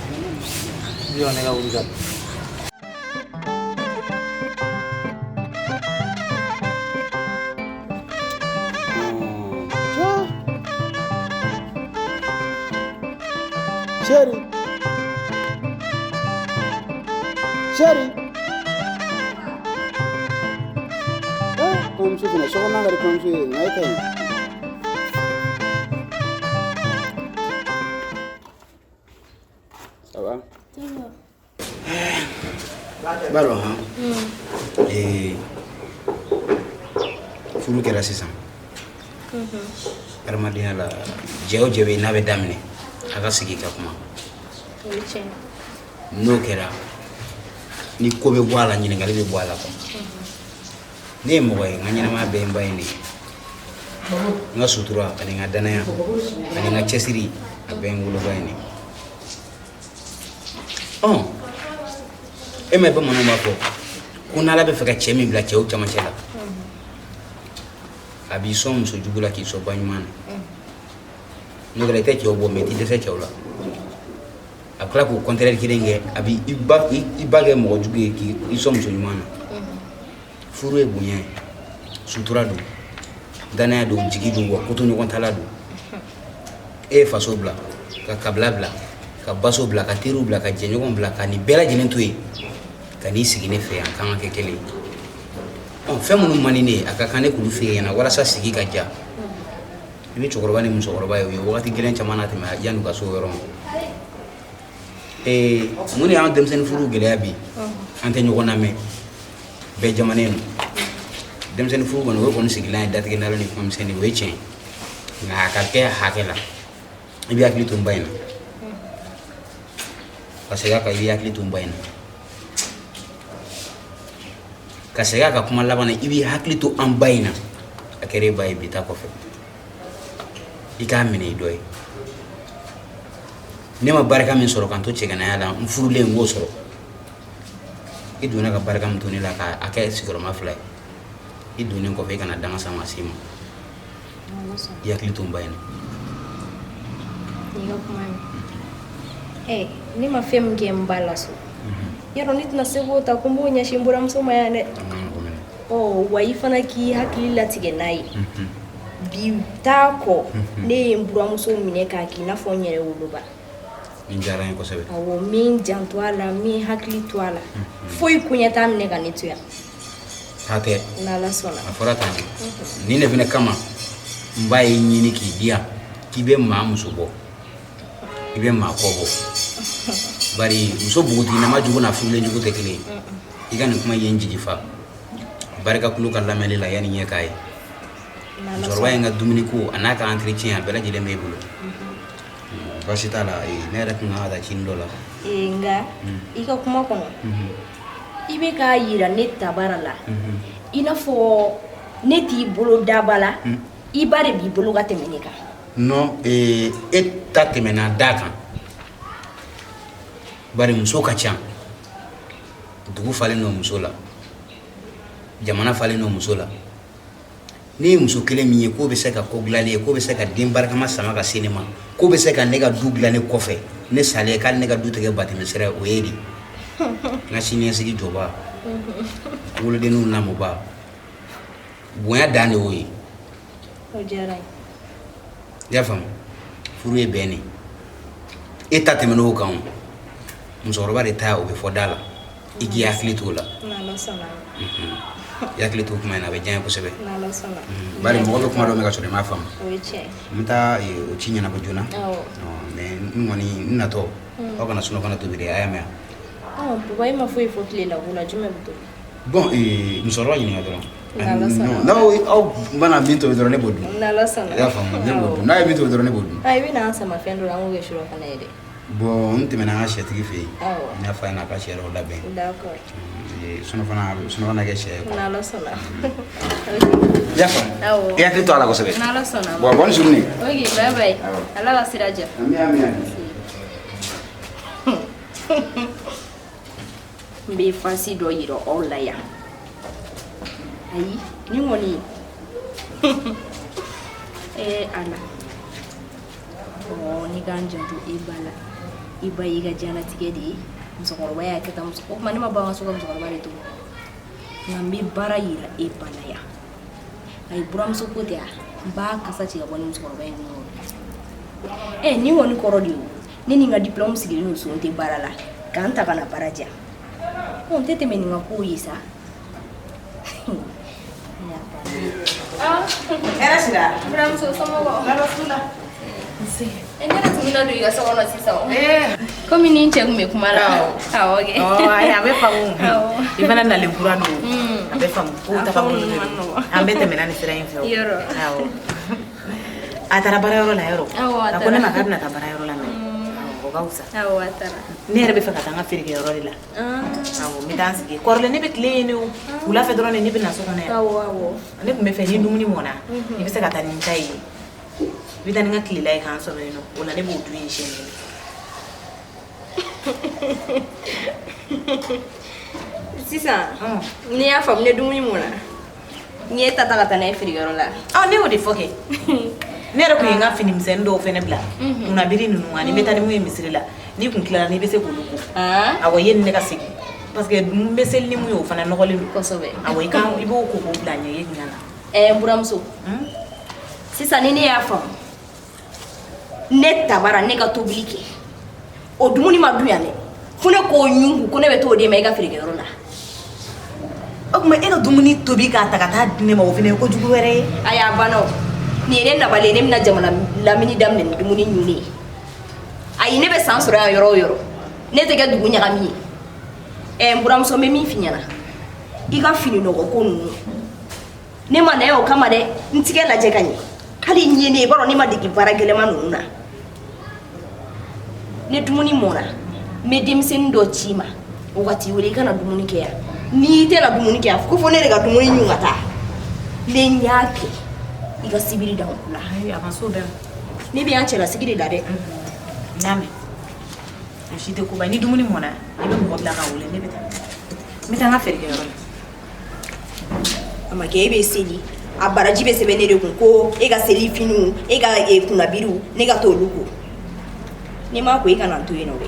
I jɔ ne ka wuli ka. Chéri. Chéri. Eh, kɔɲɔmuso fɛnɛ sokɔnɔna ka di kɔɲɔmuso ye nka e ka ɲi. Ça va? B'a dɔn han. Ee, furu kɛra sisan. Adamadenya la, jɛ o jɛ bɛ yen n'a bɛ daminɛ, a ka sigi ka kuma. O ye tiɲɛ. N'o kɛra, ni ko bɛ bɔ a la, ɲininkali bɛ bɔ a la quoi. Ne ye mɔgɔ ye, n ka ɲɛnamaya bɛɛ ye n ba ye de ye. N ka sutura ani n ka danaya ani n ka cɛsiri, a bɛɛ ye n woloba ye de. Ɔn, e ma ye bamananw b'a fɔ ko n'Ala bɛ fɛ ka cɛ min bila cɛw camancɛ la, a b'i sɔn muso jugu la k'i sɔn ba ɲuman na. N'o kɛra, i tɛ cɛw bɔ mɛ i t'i dɛsɛ cɛw la. A bɛ tila k'o contraire kelen kɛ, a b'i i ba kɛ mɔgɔ jugu ye k'i sɔn muso ɲuman na. Furu ye bonya ye, sutura don, danaya don, jigi don, wa kotoɲɔgɔntala don. E ye faso bila, ka kabila bila, ka baso bila, ka teriw bila, ka jɛɲɔgɔn bila, ka nin bɛɛ lajɛlen to yen ka n'i sigi ne fɛ yan k'an ka kɛ kelen ye. Ɔ fɛn minnu man di ne ye, a ka kan ne k'olu f'e ɲɛna walasa sigi ka diya. I bɛ cɛkɔrɔba ni musokɔrɔba ye, u ye wagati gɛlɛn caman na tɛmɛ yanni u ka se o yɔrɔ ma. Ee, mun de y'an denmisɛnnin furuw gɛlɛya bi? An tɛ ɲɔgɔn lamɛn, bɛɛ jamanen don. Denmisɛnnin furu kɔni, o kɔni sigilan ye datigɛ nalo ni kuma misɛnnin, o ye tiɲɛ ye, nka a ka kɛ hakɛ la. I b'i hakili to n ba in na, ka segin a kan, i b'i hakili to n ba in na, ka segin a kan kuma laban na, i b'i hakili to an ba in na. A kɛra e ba ye bi ta kɔfɛ, i k'a minɛ i dɔ ye. Ne ma barika min sɔrɔ k'an to cɛganaya la, n furulen n k'o sɔrɔ. I donna ka barika min to ne la k'a kɛ sigiyɔrɔma fila ye, i donnen kɔfɛ, i kana danga sama se ma. I hakili to n ba in na. N'i ka kuma ye, ɛ, ne ma fɛn min kɛ n ba la so, yarɔ ne tɛna se k'o ta ko n b'o ɲɛsin n buramuso ma yan dɛ. Ɔ wa, i fana k'i hakili latigɛ n'a ye. Bi taa kɔ, ne ye n buramuso minɛ k'a k'i n'a fɔ n yɛrɛ woloba. Nin diyara n ye kosɛbɛ. Awɔ, n bɛ n janto a la, n bɛ n hakili to a la, foyi koɲɛ t'a minɛ ka ne to yan. Hatɛ. N'Ala sɔnna. A fɔra tan de. Nin de fana kama n ba y'i ɲini k'i di yan, k'i bɛ maa muso bɔ, i bɛ maa kɔ bɔ, bari muso npogotiginama jugu n'a furulen jugu tɛ kelen ye. I ka nin kuma ye n jigi fa. Barika kulo ka lamɛnli la yanni ɲɛ k'a ye. Musokɔrɔba in ka dumuni ko a n'a ka entretien, a bɛɛ lajɛlen b'e bolo, baasi t'a la. Ne yɛrɛ tun kan ka taa cini dɔ la. Nka i ka kuma kɔnɔ, i bɛ k'a yira ne tabara la i n'a fɔ ne t'i bolo daba la, i ba de b'i bolo ka tɛmɛ ne kan. Non, e ta tɛmɛna da kan, bari muso ka ca, dugu falen don muso la, jamana falen don muso la. Ne ye muso kelen min ye k'o bɛ se ka ko dilanlen ye, k'o bɛ se ka den barikama sama ka se ne ma, k'o bɛ se ka ne ka du dilan ne kɔfɛ, ne salen, k'ale ne ka du tigɛ batɛmɛ sira ye, o ye de n ka siniɲɛsigi jɔba, wolodenninw lamɔba. Bonya dan de y'o ye. O diyara n ye. I y'a faamu? Furu ye bɛn de ye. E ta tɛmɛn'o kan, o musokɔrɔba de ta, o bɛ fɔ da la. I k'i hakili t'o la. N'Ala sɔnna. I hakili to kuma in na, a bɛ diya n ye kosɛbɛ. N'Ala sɔnna. Bari mɔgɔ bɛ kuma dɔ mɛn ka sɔrɔ i m'a faamu. O ye tiɲɛ ye. N bɛ taa o ci ɲɛnabɔ joona. Awɔ. Mais n kɔni n natɔ, aw kana sunɔfana tobi dɛ, a y'a mɛn? Ɔ papa, e ma foyi fɔ tile la ko la, jumɛn bɛ tobi? Bon, musokɔrɔba ɲininka dɔrɔn. N'Ala sɔnna. N'aw aw mana min tobi dɔrɔn, ne b'o dun. N'Ala sɔnna. I y'a faamu? Ne b'o dun. N'a ye min tobi dɔrɔn, ne b'o dun. Ah, i bɛ n'an sama fɛn dɔ la, an k'o kɛ surɔfana ye dɛ. Bon, n tɛmɛna an ka sɛtigi fɛ yen. Awɔ. N y'a fɔ a ɲɛna a ka sɛ dɔw labɛn. D'accord. Sunɔfana, a bɛ sunɔfana kɛ sɛ ye quoi. N'Ala sɔnna. I y'a faamu? Awɔ. I hakili to a la kosɛbɛ. N'Ala sɔnna. Bon, bonne journée. Ok, bye bye. Awɔ. Ala ka sira diya. Ami, ami, ami. N bɛ fasi dɔ yira aw la yan. Ayi, nin kɔni, ee Ala, ɔ ne k'an janto e ba la. I ba y'i ka diɲɛlatigɛ de ye. Musokɔrɔba y'a kɛ tan, muso o tuma ne ma ban ka so ka musokɔrɔba de to, nka n bɛ baara yira e ba la yan. Ayi, buramuso ko tɛ, a n b'a kasa ci ka bɔ ni musokɔrɔba in kun kɔrɔ. Ɛ, nin kɔni kɔrɔ de ye o, ne ni n ka diplôme sigilen don so, n tɛ baara la, k'an ta ka na baara diyan. Ɔ n tɛ tɛmɛ nin ka kow ye sa. Hɛrɛ sira. Buramuso, somɔgɔw? Baasi t'u la. Nse. Ne yɛrɛ tun bɛna don i ka so kɔnɔ sisan. Komi ni n cɛ tun bɛ kuma la. Awɔ kɛ. Ɔ ayi, a bɛ faamu. Awɔ. I fana nalen kura don. A bɛ faamu. Kow A tagabolo faamu de man don. nɔgɔn. An bɛɛ tɛmɛna nin sira in fɛ o. Yɔrɔ. Awɔ. A taara baarayɔrɔ la yɔrɔ? Awɔ, a A ko ne ma taara. k'a bɛna taa baarayɔrɔ la mɛ. Awɔ, o ka fisa. Awɔ, a taara. Ne yɛrɛ bɛ fɛ ka taa n ka feerekɛyɔrɔ de la. Awɔ, n bɛ taa n sigi. Kɔrɔlen ne bɛ tile yen de o. Wula fɛ dɔrɔn de ne bɛ na so kɔnɔ yan. Awɔ, awɔ. Ne tun bɛ fɛ ni dumuni mɔna, i bɛ se ka taa ni n ta ye. I bɛ taa ni n ka tilela ye k'an sɔrɔ yen nɔ. O la ne b'o dun yen siɲɛ kelen. Sisan, n'i y'a faamu, ne dumuni mɔna, n ye ta ta ka taa n'a ye feerekɛyɔrɔ la. Ɔ, ne y'o de fɔ kɛ. Ne yɛrɛ tun ye n ka fini misɛnnin dɔw fɛnɛ bila. Kunnabiri ninnu, ani n bɛ taa ni mun ye misiri la. N'i kun tilala, n'i bɛ se k'olu ko. Awɔ, yani ne ka segin. Parce que n bɛ seli ni mun ye, o fana nɔgɔlen don. Kosɛbɛ. Awɔ, i kan i b'o ko k'o bila ɲɛ ye ɲana. Ɛɛ, n buramuso. Sisan ni ne y'a faamu, ne tabara ne ka tobili kɛ, o dumuni ma dun yan dɛ, fo ne k'o ɲugu ko ne bɛ t'o d'e ma i ka feerekɛyɔrɔ la. O tuma e ka dumuni tobi k'a ta ka taa di ne ma, o fana ye kojugu wɛrɛ ye. Ayi, a banna o. Nin ye ne nabali ye, ne bɛna jamana lamini daminɛ ni dumuni ɲunnen ye. Ayi, ne bɛ san sɔrɔ yan yɔrɔ o yɔrɔ, ne tɛ kɛ dugu ɲagami ye. Ɛ, n buramuso, n bɛ min f'i ɲɛna, i ka fini nɔgɔ ko ninnu Ne ma na yan o kama dɛ, n tigɛ lajɛ ka ɲɛ. Hali n ye ne, i b'a dɔn ne ma dege baara gɛlɛman ninnu na. Ni dumuni mɔna, n bɛ denmisɛnnin dɔ ci i ma, o ka t'i wele i ka na dumuni kɛ yan. N'i tɛna dumuni kɛ yan, ko fo ne de ka dumuni ɲun ka taa. Ni n y'a kɛ, i ka sibiri da n ku la. Ayi, a ma s'o bɛɛ ma. Ne bɛ yan cɛlasigi de la dɛ. N y'a mɛn. O si tɛ koba ye. Ni dumuni mɔna, i bɛ mɔgɔ bila ka wele, ne bɛ taa. N bɛ taa n ka feerekɛyɔrɔ la. A ma kɛ e bɛ seli, a baraji bɛ sɛbɛn ne de kun ko e ka seli finiw, e ka kunnabiriw, ne ka t'olu ko. N'i m'a ko i kana n to yen nɔ dɛ.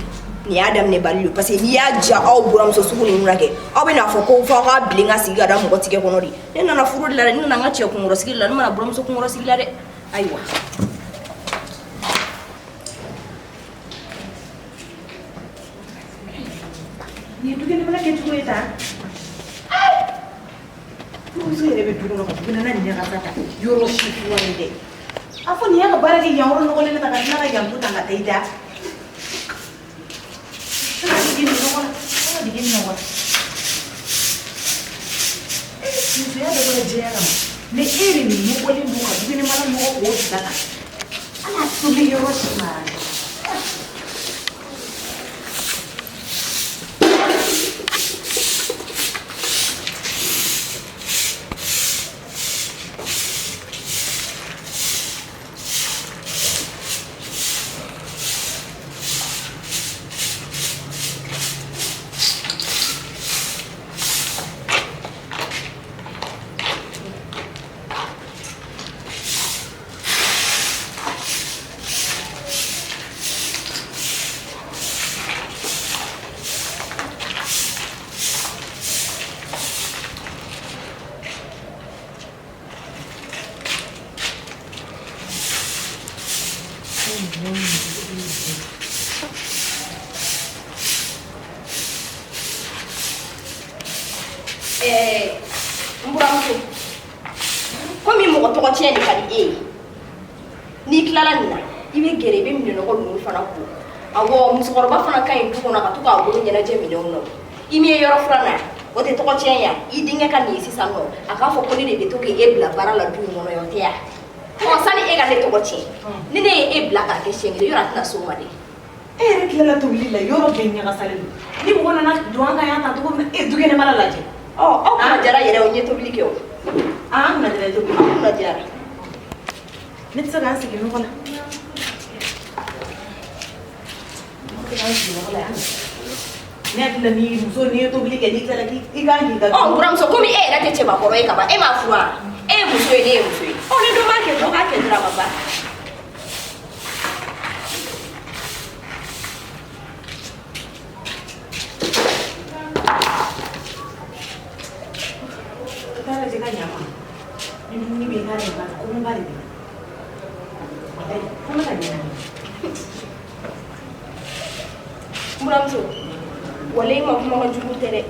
Nin y'a daminɛ bali don parce que n'i y'a ja aw buramuso sugu ninnu na kɛ, aw bɛ n'a fɔ ko f'aw ka bilen ka sigi ka da mɔgɔ tigɛ kɔnɔ de. Ne nana furu de la dɛ, ne nana n ka cɛ kunkɔrɔ sigi de la, ne ma na buramuso kunkɔrɔ sigi la dɛ. Ayiwa. Nin ye dukɛnɛmana kɛcogo ye tan? Furumuso yɛrɛ bɛ du kɔnɔ ka dukɛnɛna ɲagasa ta yɔrɔ si furan tɛ. A fɔ nin y'a ka baara kɛ yan yɔrɔ nɔgɔlen na tan ka tila ka yan to tan ka taa i da. An ka dege nin nɔgɔ la, an ka dege nin nɔgɔ la. Musoya dabɔra jɛya kama. Mais e de nin nɔgɔlen don ka dukɛnɛmana nɔgɔ k'o bila tan. Ala tobili yɔrɔ si ma. N buramuso, komi mɔgɔ tɔgɔ tiɲɛ de ka di e ye, n'i tilala nin na, i bɛ gɛrɛ i bɛ minɛnɔgɔ ninnu fana ko. Awɔ, musokɔrɔba fana ka ɲi du kɔnɔ ka to k'a bolo ɲɛnajɛ minɛnw na. I m'i ye yɔrɔ furan na, o tɛ tɔgɔ tiɲɛ ya? I denkɛ ka nin ye sisan nɔ, a k'a fɔ ko ne de bɛ to k'e bila baara la du in kɔnɔ yan, o tɛ ya? Ɔ, sani e ka ne tɔgɔ tiɲɛ, ni ne ye e bila k'a kɛ siɲɛ kelen, yɔrɔ a tɛna s'o ma dɛ. E yɛrɛ tilala tobili la, yɔrɔ bɛɛ ɲagasalen don. Ni mɔgɔ nana don an kan yan tan cogo min na, e dukɛnɛmana lajɛ. Ɔ, aw kunna jara yɛrɛ, o ɲɛ tobili kɛ o. An kunna jara tobili. Aw kunna jara. Ne tɛ se k'an sigi nɔgɔ la. Ne tɛ se k'an sigi nɔgɔ la yan. Ne hakili la ni muso n'i ye tobili kɛ n'i tilala k'i kan k'i ka. Ɔ, buramuso, komi e yɛrɛ tɛ cɛbakɔrɔ ye kaban, e m'a furu wa? E ye muso ye, ne ye muso ye. Ɔ, ni dɔ b'a kɛ, dɔ b'a kɛ dɔrɔn a ma ban. Taa lajɛ ka ɲa ma. Ni dumuni bɛ yen, k'a bɛ ban, kɔngɔba de bɛ yen. Walayi, fo ne ka ɲa. N buramuso, walayi ma kuma ka jugu tɛ dɛ.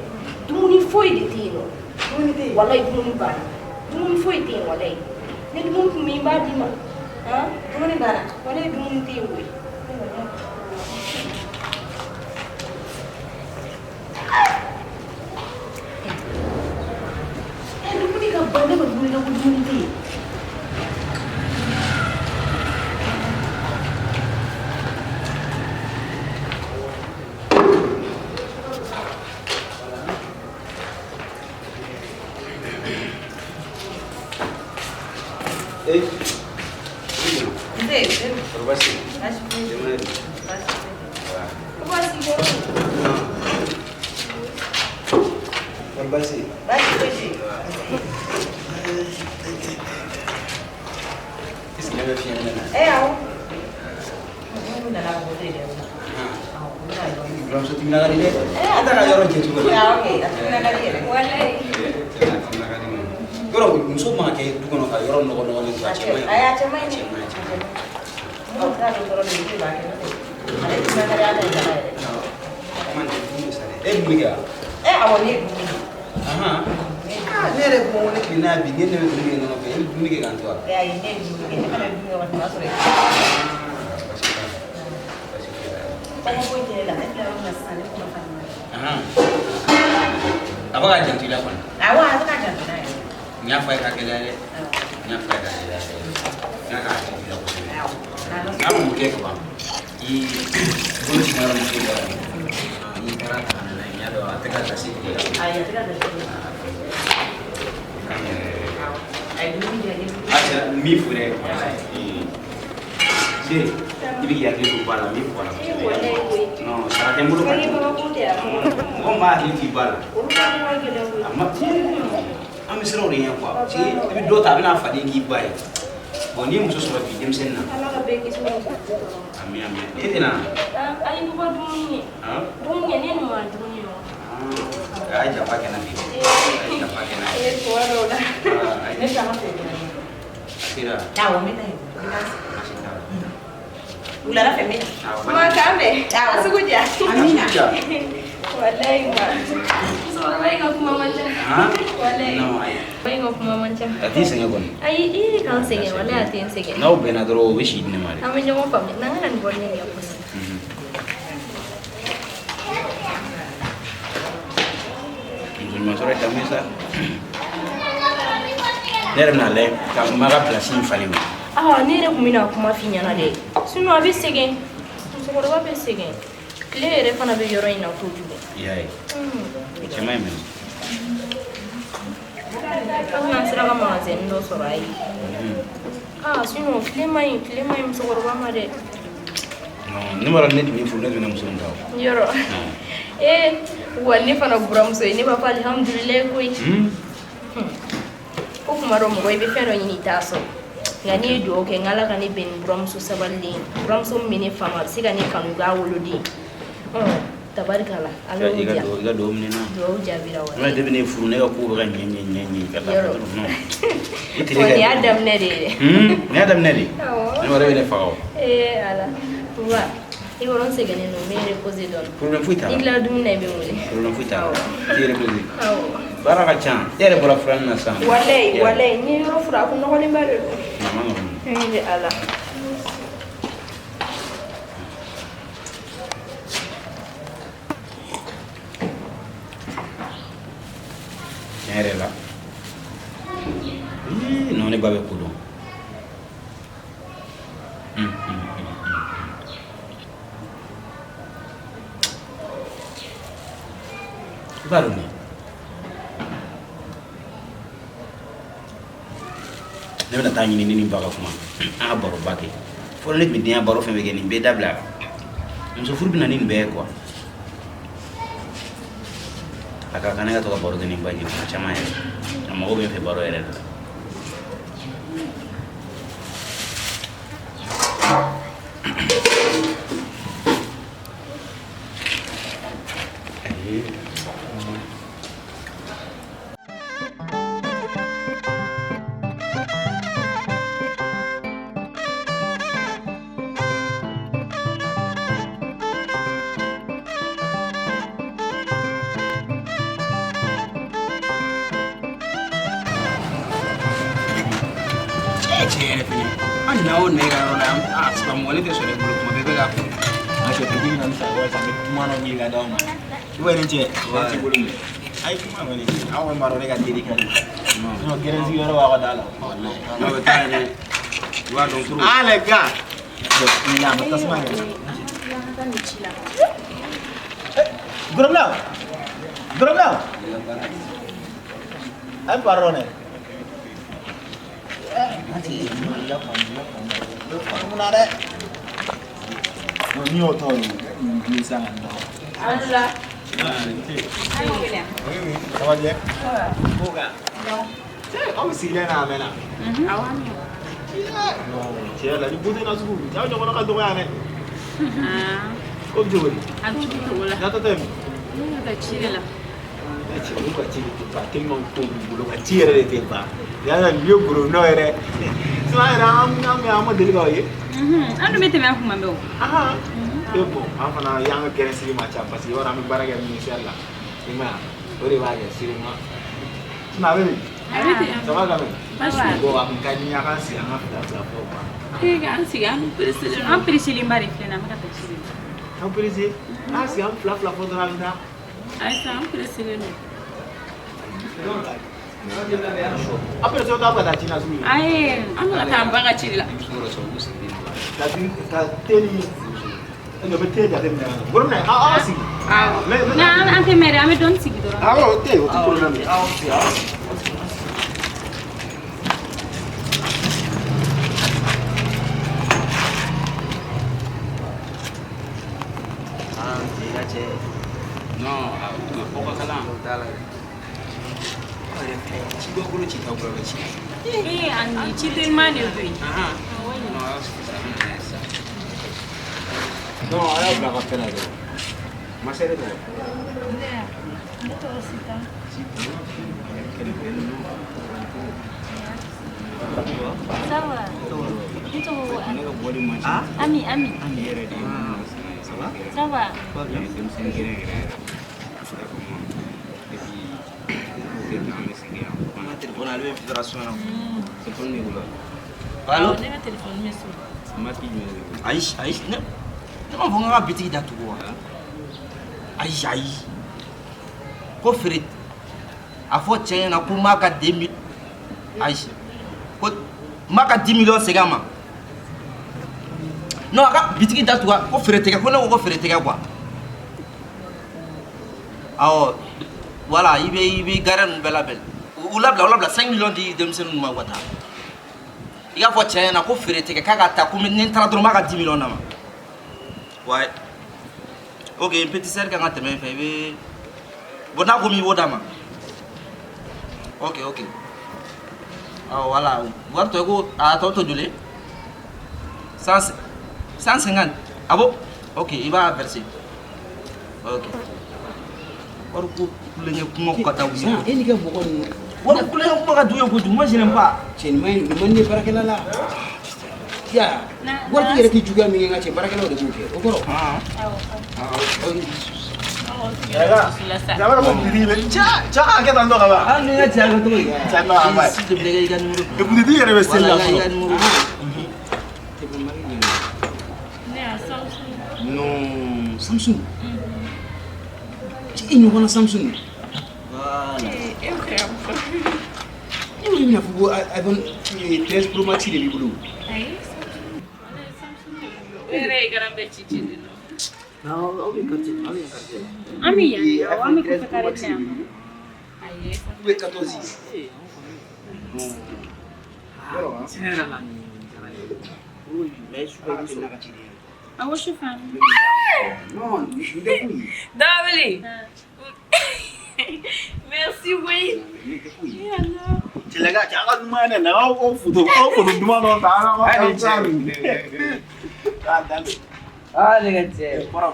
Dumuni foyi de tɛ yen nɔ. Dumuni tɛ yen? Walayi dumuni banna. Dumuni foyi tɛ yen walayi. Ni dumuni tun bɛ yen, n b'a d'i ma. Han? Dumuni banna? Walayi dumuni tɛ yen koyi. Dumuni ka ban, ne ka dumuni kɛ ko dumuni tɛ yen. Eh. Nse. Kɔrɔ baasi tɛ yen? Baasi foyi tɛ yen. Denbaya dun? Baasi foyi tɛ yen. Baasi foyi tɛ yen. Kɔrɔ baasi tɛ yen? Baasi foyi tɛ yen. I sigilen bɛ fiɲɛ minɛ na. Awɔ. Minnu nana ka bɔ yɛrɛ la. Awɔ, u bɛna yɔrɔ min. Buramuso timina ka di dɛ. A t'a ka yɔrɔ jɛ cogo di? Awɔ kɛ, a timina ka di yɛrɛ. Walayi. A timina ka di. Yɔrɔ muso mana kɛ du kɔnɔ ka yɔrɔ nɔgɔ nɔgɔlen to a cɛ man ɲi. Ayi, a cɛ man ɲi. A cɛ man ɲi, a cɛ man ɲi. Minnu t'a dɔn dɔrɔn de, olu de b'a kɛ, n'o tɛ ale timina ka di a ta in na yɛrɛ. Man tɛ dumuni sa dɛ. E ye dumuni kɛ wa? Awɔ, ne ye dumuni kɛ. Ahan. Ne yɛrɛ ko ne tilenna bi ne bɛ dumuni kɛ ɲɔgɔn fɛ, e bɛ dumuni kɛ k'an to wa? Ayi, ne ye dumuni kɛ. Ne fana ye dumuni kɛ waati min, o y'a sɔrɔ e kɔngɔ foyi tɛ ne la. Ne filɛ yɔrɔ min na sisan, ne kɔnɔ falen. Ahan. A bɛ k'a janto i la kɔni. Awɔ, a bɛ k'a janto n na yɛrɛ. N y'a fɔ a ye ka gɛlɛya dɛ. N y'a fɔ a ye ka gɛlɛya dɛ. N y'a ka hakili bila kosɛbɛ. N'a m'o kɛ kaban, i bolo suma yɔrɔ min foyi t'a la. N'i taara ta ka na n'a ye, n y'a dɔn a tɛ ka gasi tigɛ. Ayi, a tɛ ka gasi tigɛ. A ye dumuni diya ne. A cɛ, n b'i fo dɛ. Se, i bɛ k'i hakili to ba la, n b'i fo a la kosɛbɛ. Non, sara tɛ n bolo ka di. Mɔgɔ min b'a hakili to i ba la. A ma an bɛ siran o de ɲɛ quoi. Parce que i bɛ dɔ ta a bɛna faden k'i ba ye. Bon, n'i ye muso sɔrɔ bi denmisɛnnin na. Ala ka bɛɛ kisi muso tɔɔrɔ ma. Ami ami. E tɛna. Ayi, papa, dumuni kɛ. Han? Dumuni kɛ, ne ni ma dumuni kɛ. A ye janfa kɛ n na bi. A ye janfa kɛ n na. E kuma dɔw la. Ne bɛ taa n ka feere kɛ. A sera. Awɔ, n bɛ taa yen. N bɛ taa sigi. Baasi t'a la. Wulada fɛ n bɛ na. Ma k'an bɛn. Awɔ. A sugu diya. Amina. Walayi ma. Musokɔrɔba in ka kuma man ca. Han? Walayi. Non, ayi. Musokɔrɔba in ka kuma man ca. A t'i sɛgɛn kɔni. Ayi, i k'an sɛgɛn, walayi a tɛ n sɛgɛn. N'aw bɛnna dɔrɔn o bɛ si di ne ma dɛ. An bɛ ɲɔgɔn faamuya. N'an ka na nin bɔ ne ɲɛ kosɛbɛ. Muso ɲuman sɔrɔ ye danbe sa. Ne yɛrɛ bɛna lajɛ ka n ma ka place in falen o. Ah, ne yɛrɛ tun bɛna kuma f'i ɲɛna dɛ. Sinon a bɛ sɛgɛn. Musokɔrɔba bɛ sɛgɛn. Tile yɛrɛ fana bɛ yɔrɔ in na kojugu. I y'a ye. O cɛ man ɲi mɛnɛ. Hali n'an sera ka magasin dɔ sɔrɔ a ye. Ah, sinon tile man ɲi, tile man ɲi musokɔrɔba ma dɛ. Non, ne m'a dɔn ne tun bɛ furu, ne tun bɛ muso in ta o. Yɔrɔ. Eh, wa ne fana buramuso ye, ne b'a fɔ alihamudulilayi koyi. Ko kuma dɔ mɔgɔ i bɛ fɛn dɔ ɲini i t'a sɔrɔ. Nka n'i ye dugawu kɛ, n k'Ala ka ne bɛn ni buramuso sabalilen ye. Buramuso min bɛ ne faamu, a bɛ se ka ne kanu k'a woloden. Tabarikala, Ala y'o I ka diya. dugawu, i ka dugawu minɛ n na. Dugawu jaabira wa. N depuis ne furu, ne ka kow bɛ ka ɲɛ ɲɛ ɲɛ ɲɛ ka taa Yɔrɔ. fɛ dɔrɔn. Non. I tile Wa ka nin y'a daminɛ de ye dɛ. Nin y'a daminɛ de. Awɔ. Ne yɛrɛ bɛ ne faga o. Ee Ala. Wa, i kɔrɔ n sɛgɛnnen don, n bɛ n reposer dɔɔni. Problème foyi t'a N'i la. tilala dumuni na, i bɛ n wele. Problème foyi t'a la. I t'i reposer. Awɔ. Baara ka ca. E yɛrɛ bɔra furanni na sisan. Walayi, walayi, n ye yɔrɔ furan, a kun nɔgɔlenba de don. A ma nɔgɔn. Ee Ala. Tiɲɛ yɛrɛ la. Ii, non, ne ba bɛ ko dɔn. I b'a dɔn ne bɛna taa ɲini ne ni ba ka kuma, an ka baroba kɛ. Fɔlɔ ne tun bɛ denya baro fɛn fɛn kɛ, nin bɛɛ dabila. Muso furu bɛ na ni nin bɛɛ ye quoi. A ka kan ne ka to ka baro kɛ ni ba ye kuma caman yɛrɛ. A mago bɛ n fɛ baro yɛrɛ de la. Cɛ yɛrɛ fɛnɛ, an na o na e ka yɔrɔ la yan, a saba mɔgɔ ne tɛ sɔrɔ e bolo, kuma bɛɛ bɛ k'a fɔ. A cɛ depuis na sisan sisan n bɛ kuma dɔ wuli ka d'aw ma. I b'a ye ne cɛ, ne t'i bolo minɛ. Ayi kuma kɔni, aw kɔni b'a dɔn ne ka teri ka di. Sinon gɛrɛn sigiyɔrɔ b'aw ka da la. N'aw bɛ taa yɛrɛ, i b'a dɔn trop. Ah les gars. Bon, a ma tasuma yɛrɛ. Gorobila. Gorobila. Ayi pardon dɛ. Munna dɛ? Ni y'o tɔ ye, n sisan ka n dɔgɔ. Ala. Oui, oui, ça va bien? Ko kan. Cɛ, aw bɛ sigilen na a mɛnna. Non, tiɲɛ yɛrɛ la ni beauté nasugu, cɛw ɲɔgɔnna ka dɔgɔ yan dɛ. Ko bɛ cogo di? A bɛ cogo la. Natɔ tɛ min? Ne bɛ taa ci de la. Ne cɛ, olu ka ci de tɛ ban tellement ko b'u bolo ka ci yɛrɛ de tɛ ban. Yala nin ye gorobinɛ yɛrɛ. Sinon an yɛrɛ an ma deli k'aw ye. An dun bɛ tɛmɛ a kuma bɛɛ o. E bon, an fana y'an ka gɛrɛn sigi ma ca parce que i b'a dɔn an bɛ baara kɛ ministère la. I m'a ye, o de b'a kɛ sûrement. Sinon a bɛ min? A bɛ ten. Ça va quand même? Baasi tɛ. Bon, a kun ka di n ye a k'an sigi an ka fila fila fɔ quoi. E k'an sigi, an pressé don. An pressélenba de filɛ nin ye, an bɛ ka taa ci de la. An pressé? An sigi an fila fila fɔ dɔrɔn an bɛ taa. Ayisa, an pressé don. Après ça, on va taa ci la sugu. Ayi, an bɛ ka taa an ba ka ci de la. Ka ka te ni ne bɛ te jateminɛ ka na. Bolo minɛ, aw sigi. Awɔ. N'an an tɛ mɛn dɛ, an bɛ dɔɔnin sigi dɔrɔn. Awɔ, o tɛ yen, o tɛ problème ye. Awɔ, awɔ. Ah, i ka cɛ. Non, a ko ka kalan. O t'a la dɛ. Aw yɛrɛ filɛ, ci b'aw bolo, ci t'aw bolo, aw bɛ ci. Ee, ani ci teliman de don yen. Non, aw sigi sa, an bɛ na n'a ye sisan. Non, a y'a bila a ka fɛn na dɔrɔn. Ma sœur e tɔgɔ? Ne tɔgɔ Sita. Ça va? Ne tɔgɔ Ne ka bɔli man ca. Ami, Ami. Ami yɛrɛ de ye. Ça va? Ça va? Denmisɛnnin gɛrɛ yɛrɛ yɛrɛ. Et puis, an bɛ sigi yan. An ka téléphone ale bɛ vibration na. Téléphone b'i bolo wa? Allo? Ne ka téléphone bɛ so. Marque jumɛn de b'i bolo? Ayi, ayi, ne m'a fɔ n ka bitigi datugu wa? Ayi, ayi. Ko feere a fɔ cɛ ɲɛna ko n b'a ka 2 ayi, ko n b'a ka 10 millions segin a ma. Non, a ka bitigi datugu, ko feere tɛ kɛ, ko ne ko feere tɛ kɛ quoi. Awɔ, voilà, i bɛ gardien ninnu bɛɛ labɛn. U labila 5 millions di denmisɛnnin ninnu ma u ka taa. I k'a fɔ cɛ ɲɛna ko feere tɛ kɛ, k'a ka taa, ko ni n taara dɔrɔn n b'a ka 10 millions d'a ma. Ouais. Ok, petit sœur kan ka tɛmɛ i fɛ, i bɛ bon n'a ko min i b'o d'a ma. Ok, ok. Awɔ, voilà, wari tɔ i ko a tɔ to joli? 150. Ah bon? Ok, i b'a verser. Ok. Wari ko kulonkɛ kuma ka taa wuli. E n'i ka mɔgɔ ninnu. Wari ko kulonkɛ kuma ka d'u ye kojugu, moi je n'aime pas. Cɛ, nin man ɲi, nin man di baarakɛla la. Ya, waritigi yɛrɛ tɛ juguya min kɛ n ka cɛ, baarakɛlaw de b'o kɛ. O kɔrɔ. Jamana ko bitigi bɛ cɛ cɛ ka kɛ tan tɔ ka ban. Ah, ni ka cɛ a kɛ cogo di? Cɛ non, a ma ɲi. S'il te plaît, i ka numéro. Bitigi yɛrɛ bɛ seli la Voilà, i fɔlɔ. ka numéro. Ne y'a Samsung. Non, Samsung. Cɛ, e ɲɔgɔnna Samsung. Voilà. E bɛ fɛ ka mun fɔ? E ko i bɛna fɔ ko iPhone 13 Pro Max de b'i bolo. Ayi, Samsung. Walayi, Samsung de bɛ n bolo. O yɛrɛ ye garan bɛɛ ci ci de nɔ. Aw bɛ quartier, aw bɛ quartier. An bɛ yan de, awɔ, an bɛ kɔfɛ carré de yan. Ayi. Ou bien 14. Yɔrɔ, tiɲɛ yɛrɛ la nin diyara n ye. Mais sufɛ i bɛ sɔrɔ. Awɔ, sufɛ an bɛ. Non, nin tɛ foyi ye. Dawele. Merci, oui. Nin tɛ foyi ye. Cɛlaka cɛ, a ka duman yɛrɛ na aw aw photo duman dɔ ta an ka Hali cɛ. Ah, dan don. Ah, ne ka cɛ. Kɔrɔ.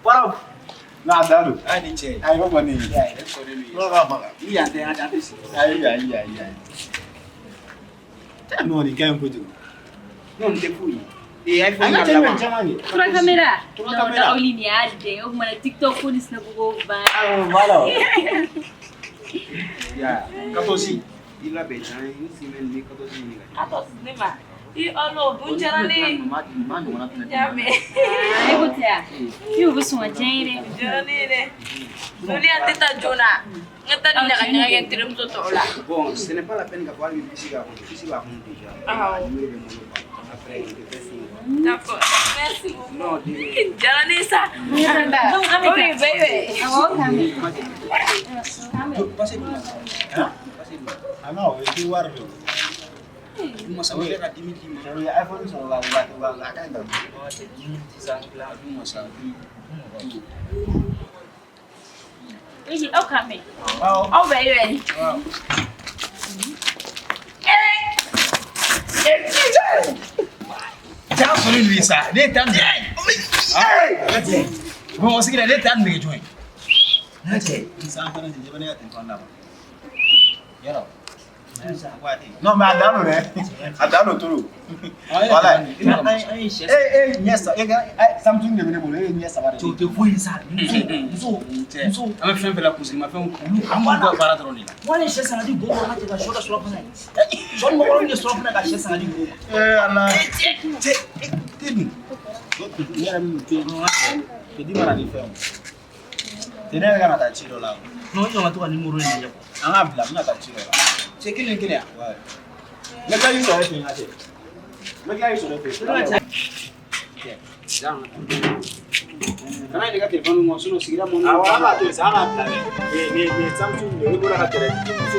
Kɔrɔ. N'a dan don. Ah, ni cɛ. Ayi, o kɔni. Ya, e kɔni don. N'o ka maga. Ni yan tɛ, an tɛ sigi. Ayi, ayi, ayi, ayi. Cɛ, non, nin ka ɲi kojugu. Non, nin tɛ foyi ye. Ee, iPhone An ka y'a cɛ bila bɛ ma. caman kɛ. Trois caméras. Trois Non, caméras. Dawuli nin y'a den. O kumana TikTok ko ni Snap ko ban. Awɔ, voilà. Ya, 14. I labɛn tan, une semaine ni 14 ɲini ka di. Attends, ne ma. I ɔlɔ, o dun diyara ne ye. Ma ɲɔgɔnna fɛnɛ. Y'a mɛn. Ah, e ko tɛ wa? I o bɛ sɔn ka diya n ye dɛ. Diyara ne ye dɛ. Joli an tɛ taa joona. N ka taa ni ɲaga ɲaga kɛ n terimuso tɔw la. Bon, ce n'est pas la peine k'a fɔ hali bi puce k'a kɔnɔ. Puce b'a kɔnɔ déjà. Awɔ. A numéro bɛ n bolo quoi. Après, je te fais signe. D'accord. Merci beaucoup. Non, désolé. Diyara ne ye sa. Donc, an bɛ Ok, taa. bye bye. Awɔ, k'an bɛn. Passez duguma. Hein? Passez duguma. Ah non, o ye wari de ye. Duguma sa, o yɛrɛ ka 10 000 d'i ma. O ye iPhone sɔrɔ ka a ka ɲi ka dun. Ah, cɛ, 10 000 sisan, tila duguma sa. Eji, aw k'an bɛn. Awɔ. Aw bye bye. Awɔ. Cɛ sɔrɔ nin ye sa, ne ye taa nɛgɛ. Ah, cɛ. Bamakɔ sigi la, ne ye taa nɛgɛ jɔn ye. Ne cɛ. San fana cɛ, ne ka téléphone d'a ma. Yɔrɔ. Non, mais a dan don dɛ. A dan don trop. Voilà. E ɲɛ sa, e ka Samsung de bɛ ne bolo, e ye ɲɛ saba de. O tɛ foyi ye sa. Muso, muso. An bɛ fɛn fɛn la kunsigimafɛnw, olu an b'u ka baara dɔrɔn de la. Wale ye sɛ san ka di go ma, an ka cɛ ka sɔ da surafana ye. Sɔ ni mɔgɔ min ye surafana ka sɛ san ka di go ma. Eh Ala. Cɛ, cɛ, te dun. Ne yɛrɛ min tɛ, crédit mana ni fɛnw. Ne yɛrɛ kan ka taa ci dɔ la. Non, i jɔ n ka to ka numéro in lajɛ quoi. An k'a bila, n bɛna taa ci dɔ la. Cɛ kelen kelen yan. Ouais. N bɛ tila k'i sɔrɔ e fɛ yen n ka cɛ. N bɛ tila k'i sɔrɔ e fɛ yen. Kana yɛlɛ i ka téléphone kɔnɔ sinon sigida mɔgɔw. Awɔ, an k'a to yen sa, an k'a bila dɛ. Nin ye Samsung de ye, i bɔra ka tɛrɛ muso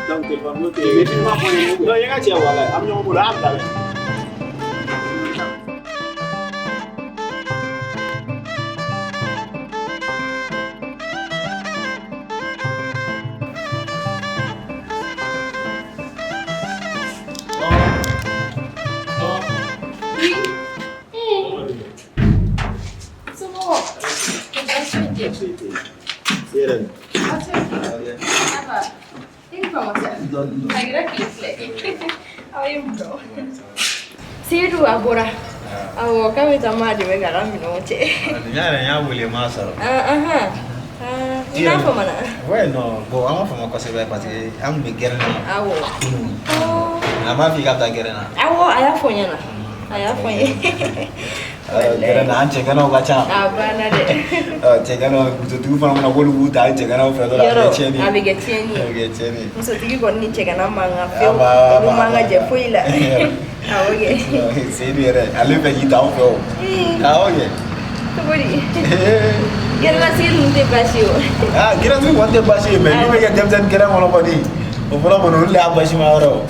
donc téléphone ko tɛ. Mais tu m'as fɔ ne ye. Non, i ka cɛ walayi, an bɛ ɲɔgɔn bolo, an k'a bila dɛ. Somɔgɔw? Baasi foyi tɛ yen. I yɛrɛ dun? Baasi foyi tɛ yen. Ça va? I ni fama sa. A kɛra tile fila ye. Aw ye mun dɔn? Seyidu a bɔra. Awɔ, k'a bɛ taa maa dɛmɛ k'a ka minɛnw cɛ. N yɛrɛ n y'a wele n m'a sɔrɔ. Ah, ahan. Ah, i n'a famana? Ouais, non, bon, an ma fama kosɛbɛ parce que an tun bɛ gɛrɛn na. Awɔ. Kunun. A m'a fɔ i ka taa gɛrɛn na. Awɔ, a y'a fɔ n ɲɛna. A y'a fɔ n ye. Gɛrɛn na an cɛganaw ka ca. A banna dɛ. Cɛganaw, musotigiw fana mana k'olu b'u ta an cɛganaw fɛ dɔrɔn a bɛ Yɔrɔ, kɛ tiɲɛni ye. a bɛ kɛ tiɲɛni A ye. bɛ kɛ tiɲɛni ye. Musotigi kɔni ni cɛgana man kan fewu. Aba, Olu man kan aba. jɛ foyi la. Awɔ kɛ. Seyidu yɛrɛ, ale fɛ k'i ta anw fɛ o. Ee, Awɔ kɛ. cogo di? Gɛrɛnlasigi ninnu tɛ baasi ye o. Ah, gɛrɛntigi kɔni tɛ baasi ye mais min bɛ kɛ denmisɛnnin gɛrɛn kɔnɔ kɔni, o fɔlɔ kɔni olu de y'a basima yɔrɔ ye.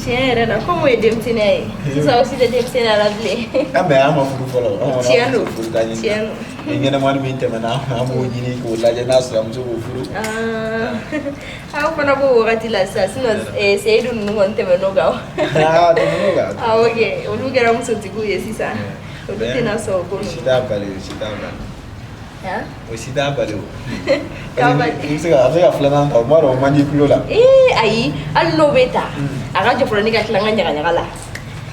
Tiɲɛ yɛrɛ la, komi o ye denmisɛnninya ye. Sisan aw si tɛ denmisɛnninya la bilen. Ah, mais an ma furu fɔlɔ. An kɔni Tiɲɛ an don. furu ka ɲini. Tiɲɛ don. Ni ɲɛnɛmani min tɛmɛna an b'o ɲini k'o lajɛ n'a sɔrɔ muso b'o furu. Ah, aw fana b'o wagati la sisan sinon Seyidu ninnu kɔni tɛmɛn'o kan. Ah, tɛmɛn'o kan. Awɔ kɛ, olu kɛra musotigiw ye sisan. Olu tɛna sɔn o ko O si ninnu. t'a bali, o si t'a bali. Han? O si t'a bali o. K'a bali. I bɛ se ka a bɛ se ka filanan ta o b'a dɔn o man di i tulo la. Ee ayi, hali n'o bɛ ta, a ka jɔ fɔlɔ ne ka tila n ka ɲagaɲaga la.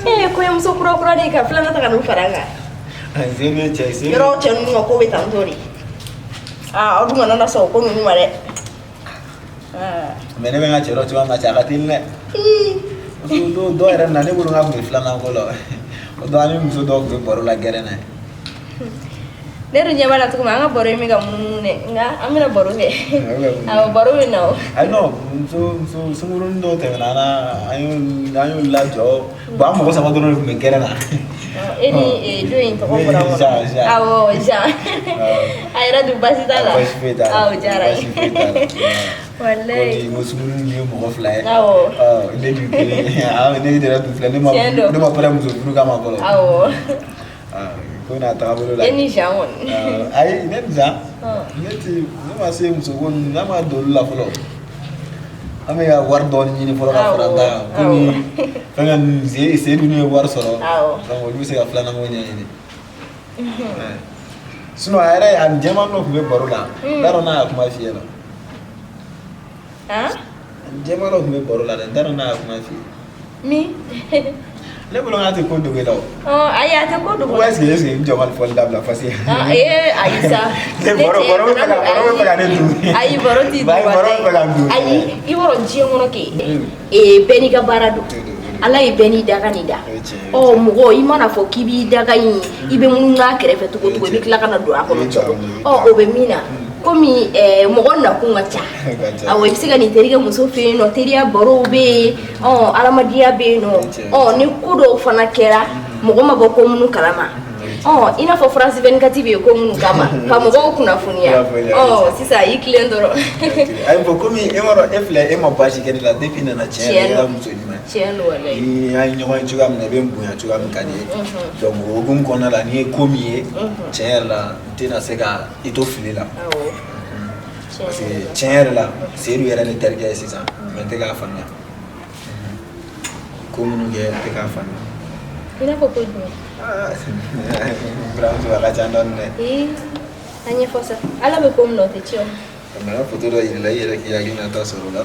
Ee kɔɲɔmuso kura kura de ka filanan ta ka n'o fara n kan. Seyidu ye cɛ ye, Seyidu. Yɔrɔ cɛ ninnu ka ko bɛ tantɔ de. Aa aw dun kana na sɔn o ko ninnu ma dɛ. Aa. Mais ne bɛ n ka cɛ dɔn cogoya min na cɛ a ka teli dɛ. Ii. Muso dɔw dɔw yɛrɛ na ne bolo n k'a tun bɛ filanan ko la. O don an ni muso dɔw tun bɛ baro la gɛrɛn na. Ne dun ɲɛ b'a la cogo min an ka baro in bɛ ka munumunu dɛ nka an bɛna baro kɛ. Awɔ baro bɛ na o. Ayi non, muso muso sunkurunin dɔw tɛmɛna an na an y'olu lajɔ. Bon an mɔgɔ saba dɔrɔn de tun bɛ gɛrɛn na. E ni don in tɔgɔ bɔra n kɔnɔ. Jean, Jean. Awɔ Jean. A yɛrɛ dun baasi t'a la. Baasi foyi t'a la. Awɔ diyara n Baasi foyi t'a la. ye. Walayi. Ko sunkurunin ye mɔgɔ fila ye. Awɔ. Ɔ ne dun kelen ah ne yɛrɛ dun filɛ ne ma Tiɲɛ don. ne ma pɛrɛn muso furu kama fɔlɔ. Awɔ. Ah, ko n'a taabolo la. E ni Jean kɔni. Ah, ayi ne ni Jean. Ɔn. Ne ti ne ma se muso ko ninnu ne ma don olu la fɔlɔ. An bɛ ka wari dɔɔni ɲini fɔlɔ ka fara an ta kan. Komi fɛnkɛ ninnu Seyidu ninnu ye wari sɔrɔ. Awɔ. Donc olu bɛ se ka filanan ko ɲɛɲini. Sinon a yɛrɛ a ni jɛman dɔ tun bɛ baro la. N t'a dɔn n'a y'a kuma f'i ɲɛna. Han? A ni jɛman dɔ tun bɛ baro la dɛ n t'a dɔn n'a y'a kuma f'i ye. Min? Ne bolo k'a tɛ ko dogo i la o. Ɔ ayi a tɛ ko dogo. Ou est-ce que n jɔ ka nin fɔli dabila parce que. Ah, ee ayi sa. Ne baro baro bɛ fɛ ka baro bɛ fɛ ka ne dun. Ayi baro t'i dun. Bayi baro bɛ fɛ ka n dun. Ayi i b'a dɔn diɲɛ kɔnɔ kɛ ee bɛɛ n'i ka baara don. Ala ye bɛɛ n'i dakan de da. Ɔ mɔgɔ i mana fɔ k'i b'i dakan in i bɛ munumunu a kɛrɛfɛ cogo o cogo i bɛ tila ka na don a kɔnɔ cogo. Ɔ o bɛ min na komi mɔgɔ nakun ka ca. Awɔ i bɛ se ka n'i terikɛ muso fɛ yen nɔ teriya barow bɛ yen ɔ adamadenya bɛ yen nɔ ɔ ni ko dɔw fana kɛra mɔgɔ ma bɔ ko minnu kalama ɔ i n'a fɔ France 24 bɛ yen ko minnu kama ka mɔgɔw kunnafoniya ɔ sisan i tilen dɔrɔn. Ayi bon komi e b'a dɔn e filɛ e ma baasi kɛ ne la depuis nana tiɲɛ yɛrɛ i ka muso ɲuman ye. Tiɲɛ don walayi. Ni an ye ɲɔgɔn ye cogoya min na i bɛ n bonya cogoya min ka di ye. Donc o hukumu kɔnɔna la n'i ye ko min ye tiɲɛ yɛrɛ la n tɛna se ka i to fili la. Awɔ. Parce que tiɲɛ yɛrɛ la Seyidu yɛrɛ ne terikɛ ye sisan mais n tɛ k'a faamuya. Ko minnu kɛ n tɛ k'a faamuya. I n'a fɔ ko jumɛn? Buramuso a ka ca dɔɔni dɛ. Ee a ɲɛfɔ sa Ala bɛ ko min na o tɛ tiɲɛ o. Ka na foto dɔ yir'i la i yɛrɛ k'i hakilinata sɔrɔ o la.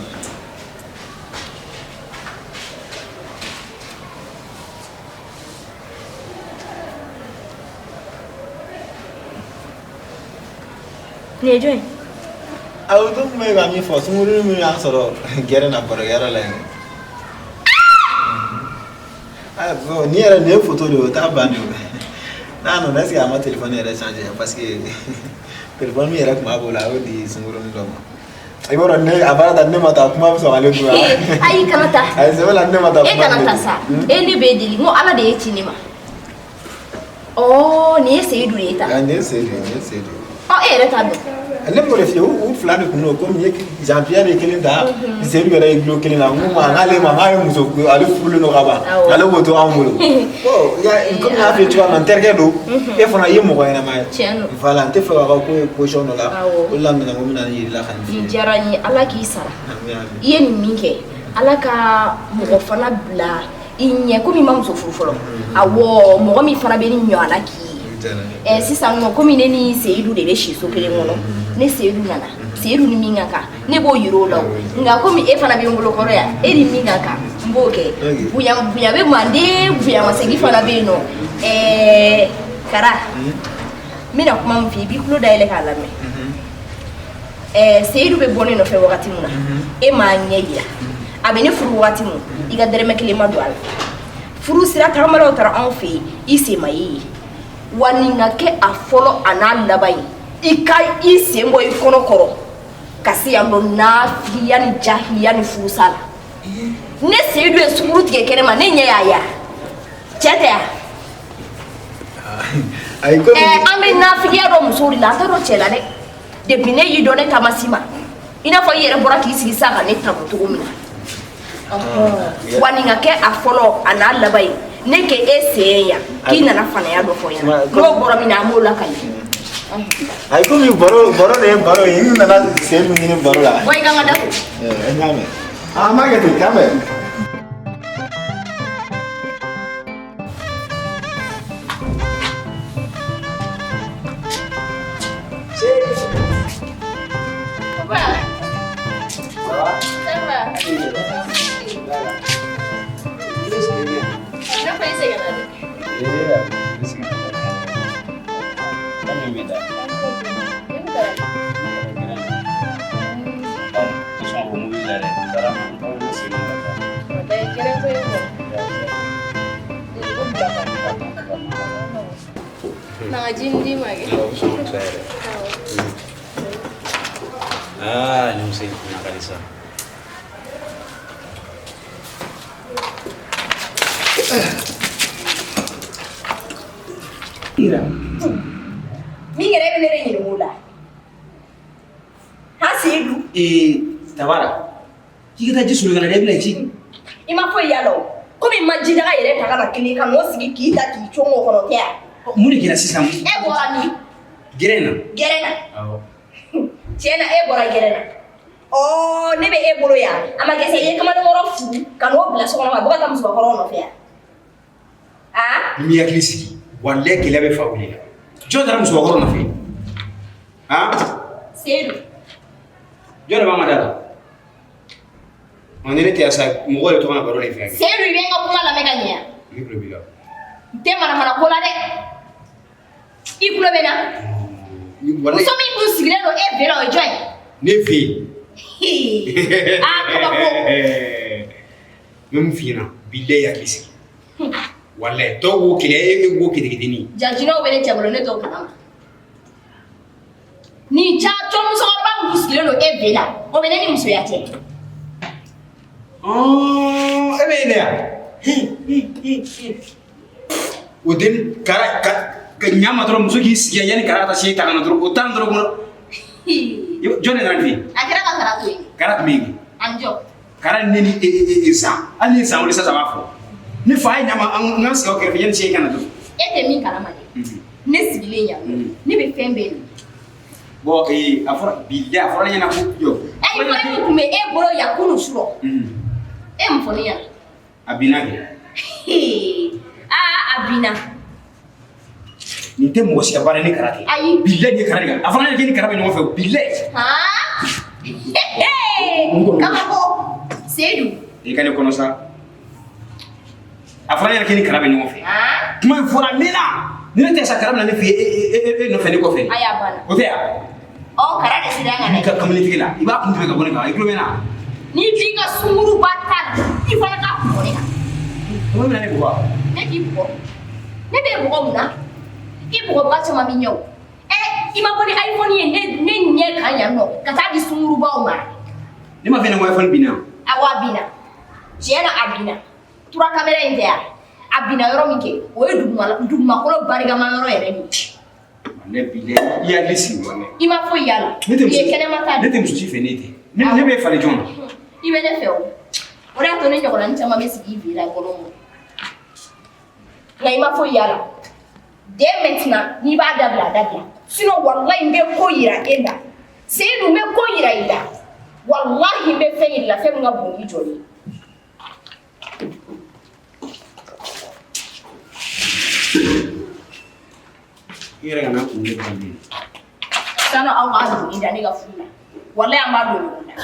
Nin ye jɔn ye? Awɔ dɔ tun bɛ ka min fɔ sunkurunin min y'an sɔrɔ gɛrɛn na barokɛyɔrɔ la yen. Ah bon nin yɛrɛ nin ye photo de ye o t'a bannen o. N'a nana est ce que a ma téléphone yɛrɛ changer parce que Téléphone min yɛrɛ tun b'a bolo, a y'o di sunkurunin dɔ ma. I b'a dɔn, ne a baara ta, ne ma taa, kuma bɛ sɔn ale kun. Ayi, kana taa. Ayi, sɛbɛ la, ne ma taa. E kana taa sa. E, ne b'e deli, n ko Ala de ye ci ne ma. Ɔ, nin ye Seyidu de ye tan? Nin ye Seyidu ye, nin ye Seyidu ye. Ɔ, e yɛrɛ t'a dɔn? Ne m'o de f'i ye, u fila de kun don. Komi ye Jean Pierre ye kelen ta, Seyidu yɛrɛ ye gulo kelen na. N ko ma n'ale ma k'a ye muso, ale furulen don ka ban, ale b'o to anw bolo. Bon, komi n y'a f'i ye cogoya min na, n terikɛ don, e fana i ye mɔgɔ ɲɛnama ye. Tiɲɛ don. Voilà, n tɛ fɛ k'a ka ko ye position dɔ la. O de la n nana ko n bɛna nin yir'i la ka nin f'i ye. Nin diyara n ye, Ala k'i sara. I ye nin min kɛ, Ala ka mɔgɔ fana bila i ɲɛ, komi i ma muso furu fɔlɔ. Awɔ, mɔgɔ min fana bɛ ni ɲɔgɔnna k'i ye. Ɛ, sisan nɔ, komi ne ni Seyidu de bɛ si so kelen kɔnɔ, ne Seyidu nana, Seyidu ni min ka kan, ne b'o yir'o la. O nka komi e fana bɛ n bolo kɔrɔ yan, e ni min ka kan, n b'o kɛ. Bonya, bonya bɛ manden, bonyamasegin fana bɛ yen nɔ. Ɛɛ Kara, n bɛna kuma min f'i ye, i b'i tulo dayɛlɛ k'a lamɛn. Ɛɛ, Seyidu bɛ bɔ ne nɔfɛ wagati min na, e m'a ɲɛ yira. A bɛ ne furu wagati min, i ka dɛrɛmɛ kelen ma don a la. Furu sira taamalaw taara anw fɛ yen, i sen ma ye yen. Wa nin ka kɛ a fɔlɔ a n'a laban ye, i ka i sen bɔ i kɔnɔ kɔrɔ ka se yan nɔ nafigiya ni jahiliya ni furusa la. Ne Seyidu ye sunguru tigɛ kɛnɛ ma, ne ɲɛ y'a ye. Cɛ tɛ yan? Ayi, komi Ɛɛ, an bɛ nafigiya dɔn musow de la, an t'a dɔn cɛ la dɛ. Depuis ne y'i dɔn, ne taama s'i ma i n'a fɔ i yɛrɛ bɔra k'i sigi sisan ka ne tanu cogo min na. Wa nin ka kɛ a fɔlɔ a n'a laban ye, ne kɛ e sen yan k'i nana fanaya dɔ fɔ n ɲɛna, n'o bɔra min na, an b'o lakali. Ayi, komi baro, baro de ye baro ye, n nana sen min ɲini baro la. Bɔ i ka n ka da ko. Ɛɛ, n y'a mɛn, an b'a kɛ ten, k'an bɛn. Papa. Ça va? Ça va. Ne fa, i sɛgɛnna dɛ. Ee, i sɛgɛnna. Kan min bɛ da. I sɔn ko mobili la dɛ. Taara n taara n sen ka taa. Wallahi, gɛrɛ ko ye kɔ. Na ka ji d'i ma kɛ. Awɔ, sɔn ka yɛrɛ. Aa, nin muso in kunna ka di sa. Min kɛra, e bɛ ne de ɲininka o la. Han, Seyidu? Ee, Tabara, k'i ka taa ji soli ka na dɛ, e bɛna ji. I ma foyi y'a la o. Komi i ma jidaga yɛrɛ ta ka na kelen ka n'o sigi k'i ta k'i cɔn o kɔnɔ, tɛ yan? Mun de kɛra sisan? E bɔra min? Gɛrɛn na. Gɛrɛn na. Awɔ. Tiɲɛ na, e bɔra gɛrɛn na. Ɔ, ne bɛ e bolo yan, a ma kɛ sa, i ye kamalenkɔrɔ furu ka n'o bila so kɔnɔ ka bɔ ka taa musobakɔrɔw nɔfɛ yan. Aa. Ni m'i hakili sigi, walayi gɛlɛya bɛ fa wuli la. Jɔn taara musobakɔrɔ nɔfɛ? Han? Seyidu. Jɔn de b'an ka da la? Ɔ, ni ne tɛ yan sa, mɔgɔw yɛrɛ to ka na baro de fɛ. Seyidu, i bɛ n ka kuma lamɛn ka ɲɛ yan. Ne tulo b'i la. N tɛ manamana ko la dɛ. I tulo bɛ n na? Walayi. Muso min kun sigilen don e fɛ la, o ye jɔn ye? Ne fɛ yen. Aa, kabako. N bɛ mun f'i ɲɛna, bilayi hakili sigi. Walayi, tɔw b'o kɛlɛ, e b'o keteketeni. Jajinɛw bɛ ne cɛ bolo, ne t'o kalama. Nin ca cɔ musokɔrɔba min kun sigilen don e fɛ la, o bɛ ne ni musoya cɛ. Ɔɔ, e bɛ yen de yan. O den kara ka ka ɲa ma dɔrɔn, muso k'i sigi yan yanni kara ka taa se ta ka na dɔrɔn, o tan dɔrɔn kɔnɔ. Jɔn de nana nin fɛ yen? A kɛra ka kara to yen. Kara tun bɛ yen. An jɔ. Kara ni ne ni e zan, hali ni zan wuli sisan, a b'a fɔ. Ne fa ye ɲa ma, an k'an sigi aw kɛrɛfɛ yanni se ka na dɔrɔn. E tɛ min kalama dɛ. Ne sigilen yan, ne bɛ fɛn bɛɛ min. Bon, a fɔra bilayi, a fɔra ne ɲɛna ko jɔ. Ɛ, wari min tun bɛ e bolo yan kunun surɔ. E mun fɔ ne ɲɛna? A binna kɛ. Aa, a binna. Nin tɛ mɔgɔ si ka baara ye ni kara tɛ. Ayi. Bilayi, nin ye kara de kan. A fɔra ne ɲɛna k'e ni kara bɛ ɲɔgɔn fɛ, bilayi. Han? Kabako. Seyidu. I ka ne kɔnɔ sa. A fɔra ne ɲɛna k'e ni kara bɛ ɲɔgɔn fɛ. Han? Kuma in fɔra a mɛnna. Ni ne tɛ sa, kara bɛ na ne fɛ yen, e nɔfɛ ne kɔfɛ. Ayi, a banna. O tɛ yan. Ɔ, kara de sera ka na. I ka kamelentigi la, i b'a kun tigɛ ka bɔ ne kan, i tulo bɛ n na. N'i b'i ka sunguruba ta, i fana k'a bugɔ ne kan. Mun bɛna ne bugɔ? Ne k'i bugɔ? Ne b'e bugɔ mun na? I bugɔbaga caman b'i ɲɛ o. Ɛ, I ma bɔ ni iPhone ye ne ɲɛ kan yan nɔ ka taa di sungurubaw ma. Ne ma fɛn ne ko iPhone binna. Awɔ, a binna. Tiɲɛ na, a binna. Tura kamera in tɛ yan. A binna yɔrɔ min kɛ, o ye dugumakolo barikama yɔrɔ yɛrɛ de ye. Ne bi ne i hakili sigi walayi. I ma foyi y'a la. Ne tɛ I ye kɛnɛma ta ne tɛ muso si fɛ ne tɛ. Ne bɛ falen jɔn na. I bɛ ne fɛ o. O de y'a to ne ɲɔgɔnna caman bɛ sigi i fɛ la kɔnɔ ma. Nka i ma foyi y'a la. Dès maintenant, n'i b'a dabila, a dabila. Sinon walayi n bɛ ko yira e la. Seyidu, n bɛ ko yira i la. Walahi n bɛ fɛn yira i la, fɛn min ka bon n'i jɔlen ye. I yɛrɛ kana kun ne kan bilen. Sani aw k'a don i da ne ka furu la. Walayi an b'a don ɲɔgɔn na.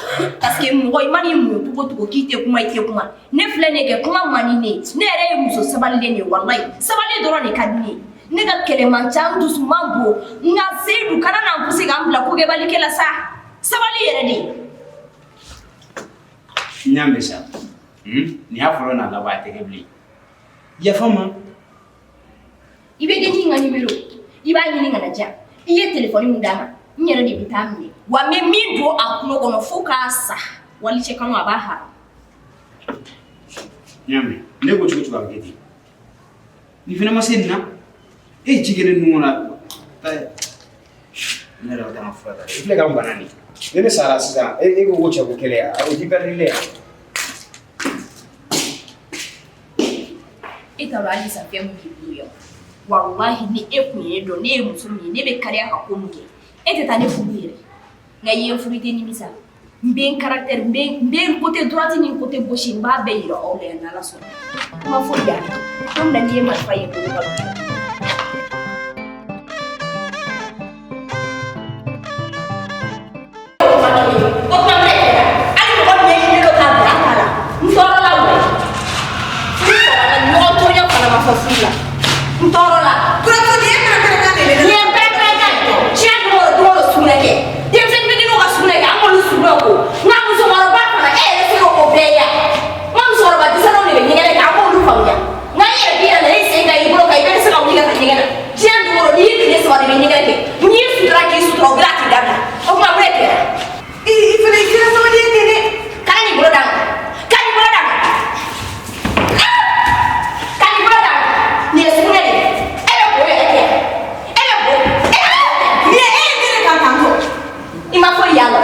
Parce que mɔgɔ i man'i muɲu cogo o cogo k'i tɛ kuma, i tɛ kuma. Ne filɛ nin ye kɛ kuma man di ne ye. Ne yɛrɛ ye muso sabalilen de ye walayi. Sabali dɔrɔn de ka di ne ye. Ne ka kɛlɛ man ca, n dusu man bon. Nka Seyidu kana na n pousser ka n bila kokɛbalikɛ la sa. Sabali yɛrɛ de. N y'a mɛn sa. Nin y'a fɔlɔ n'a laban, a tɛ kɛ bilen. Yafa n ma. I bɛ dennin in ka numéro, i b'a ɲini ka na diyan. I ye téléphone min d'a ma, n yɛrɛ de bɛ taa minɛ. Wa n bɛ min don a tulo kɔnɔ fo k'a sa. Walicɛ kanu a b'a haramu. N y'a mɛn. Ne ko cogo cogo a bɛ kɛ ten. Nin fana ma se nin na. E ye ji kɛ ne nun kɔnɔ. Ne yɛrɛ bɛ taa n ka fura ta. I filɛ ka n bana nin. Ni ne sara sisan, e ko ko cɛ ko kɛlɛ, o t'i perdre ya. E t'a dɔn hali sisan fɛn min b'i bolo yan. Walahi ni e kun ye ne dɔn, ne ye muso min ye, ne bɛ kariya ka ko min kɛ. E tɛ taa ne furu yɛrɛ. Nka i ye n furu, i tɛ nimisa. N bɛ n caractère, n bɛ n côté droite ni n côté gauche, n b'a bɛɛ yira aw la yan n'Ala sɔnna. Kuma foyi y'a la. Don min na n'i ye marifa ye n bolo ka don. O tuma ne kɛra hali mɔgɔ min ɲɛɲinilen don k'a bila a ta la, n tɔɔrɔla o la. Furu sɔrɔla, ɲɔgɔn tɔɲɔ fana ma fɔ furu la. N tɔɔrɔla. Nin ye n pɛrɛn-pɛrɛnkan ye. Diɲɛ don o don, don o don sugunɛ kɛ. Denmisɛnnin fitininw ka sugunɛ kɛ, an b'olu sugunɛ ko. Nka musokɔrɔba fana, e yɛrɛ se k'o bɛɛ ye wa? N ka musokɔrɔba dɛsɛlenw de bɛ ɲɛgɛnɛ kɛ, an b'olu faamuya. Nka i yɛrɛ b'i yɛrɛ la, i sen ka i bolo kan, i bɛɛ bɛ se ka wuli ka taa ɲɛgɛn na. Diɲɛ don o don, n'i ye tile 3 de bɛ ɲɛgɛnɛ kɛ, n'i y'i sutura k'i sutura, o bɛɛ la a t'i dabila. O tuma mun de kɛra? I fana i kɛra sabali ye ten dɛ. Kana n'i bolo d'a ma. Kana n'i bolo d'a ma. Kana n'i bolo d'a ma. Nin ye sugunɛ de ye. E bɛ bo yɛrɛ kɛ. E bɛ bo. E bɛ bo. Nin ye e ye ne de kan tan tɔ. I ma foyi y'a la.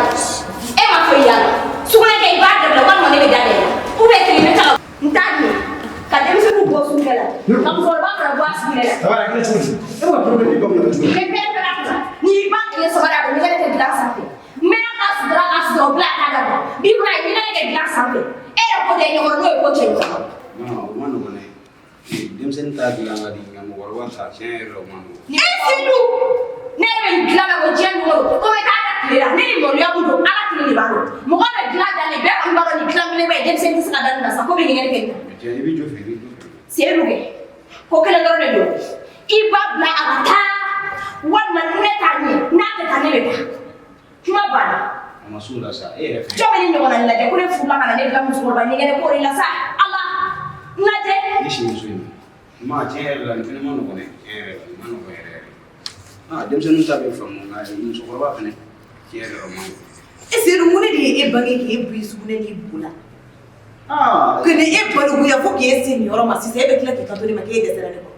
E ma foyi y'a la. Sugunɛ kɛ, i b'a dabila walima ne bɛ da da i la. Ou bien kelen bɛ taa n t'a ɲɛ. Ka denmisɛnninw bɔ sugunɛ la. Ka musokɔrɔba fana bɔ a sugunɛ la. A kɛra cogo di? E bɛ ka problème di bamanan cogo di? N bɛ pɛrɛn-pɛrɛn a kunna. N'i ba tile 3 de a bɛ ɲɛgɛnɛ kɛ dilan sanfɛ. N mɛnna k'a sutura k'a sutura, o bila a t'a dabila. Bi kɔni a ye ɲɛgɛnɛ kɛ dilan sanfɛ. E yɛrɛ ko tɛ ɲɔgɔn n'o ye ko cɛ ɲɔgɔn. Non, o ma nɔgɔn dɛ. Denmisɛnnin ta dilan ka di, nka mɔgɔkɔrɔba ta tiɲɛ yɛrɛ la o ma nɔgɔn. E Seyidu, ne yɛrɛ bɛ nin dilan na ko diɲɛ don o don, ko n bɛ taa da tile la. Ne ni maloya min don, Ala kelen de b'a dɔn. Mɔgɔ bɛ dilan dalen, bɛɛ kɔni b'a dɔn nin dilan belebeleba ye, denmisɛnnin tɛ se ka da nin na sa, ko bɛ ɲɛgɛnɛ kɛ nin na. Cɛ, i bɛ jɔ fɛ, i bɛ jɔ fɛ. Seyidu kɛ, ko kelen dɔrɔn de don. I ba bila a ka taa, walima ni ne t'a ɲɛ, n'a tɛ taa ne bɛ taa. Kuma banna. A ma s'o la sa, e yɛrɛ fɛ. Jɔn bɛ ne ɲɔgɔnna lajɛ ko ne furula ka na ne bila musokɔrɔba ɲɛgɛnɛ ko de la sa. Ala, n lajɛ. Ne si muso in ma, tiɲɛ yɛrɛ la nin fana ma nɔgɔn dɛ, tiɲɛ yɛrɛ la nin ma nɔgɔn yɛrɛ yɛrɛ. Ah, denmisɛnninw ta bɛ faamu, nka musokɔrɔba fana, tiɲɛ yɛrɛ la o ma nɔgɔn. E Seyidu, mun de ye e bange k'e bɔ i sugunɛ n'i bo la? Ah, Ka ni e balikuya fo k'e se nin yɔrɔ ma sisan, e bɛ tila k'i kanto ne ma k'e dɛsɛra ne kɔrɔ.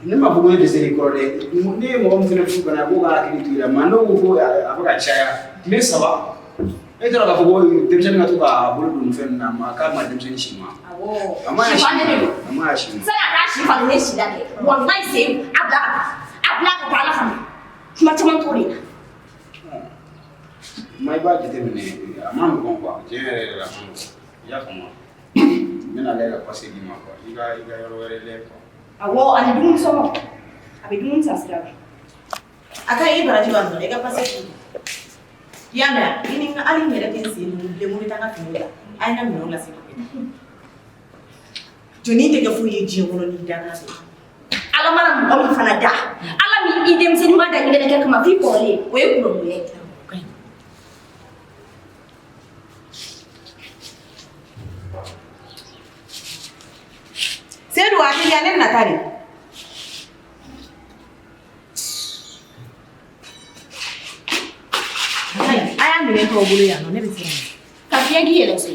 Ne m'a fɔ ko ne dɛsɛra i kɔrɔ dɛ. Ne ye mɔgɔ min fana furu ka na k'o ka hakili to i la, maa n'o ko ko a bɛ ka caya tile 3, e taara k'a fɔ ko denmisɛnnin ka to k'a bolo don fɛn ninnu na, ma k'a ma denmisɛnnin si ma. Awɔ. A ma y'a si Si fannen de don. ma. A ma y'a si ma. Sani a k'a si falen ne si la kɛ. Walayi Seyidu, a bila ka taa. A bila ka taa Ala kama. Kuma caman t'o de la. Ma i b'a jateminɛ, a ma nɔgɔn quoi, tiɲɛ yɛrɛ yɛrɛ la a ma nɔgɔn. I y'a faamu wa? N bɛna ale ka passe d'i ma quoi, i ka yɔrɔ wɛrɛ lajɛ quoi. Awɔ, ani dumuni sɔngɔ. A bɛ dumuni san sira la. A ka ɲi, i baraji b'a nɔ la, i ka passe k'i kun. I y'a mɛn wa? I ni n ka hali n yɛrɛ tɛ n sen ninnu bilen, ko n bɛ taa n ka finiw ta. A ye n ka minɛnw lase ma. Jɔnni tɛ kɛ foyi ye diɲɛ kɔnɔ n'i dankan tɛ. Ala mana mɔgɔ min fana da, Ala min i denmisɛnnin ma da ɲɛgɛnɛ kɛ kama f'i kɔrɔlen, o ye kulɔmuya ye. Seyidu, a teliya, ne bɛna taa de. t'aw bolo yan nɔ, ne bɛ siran. Ka fiɲɛ k'i yɛrɛ so.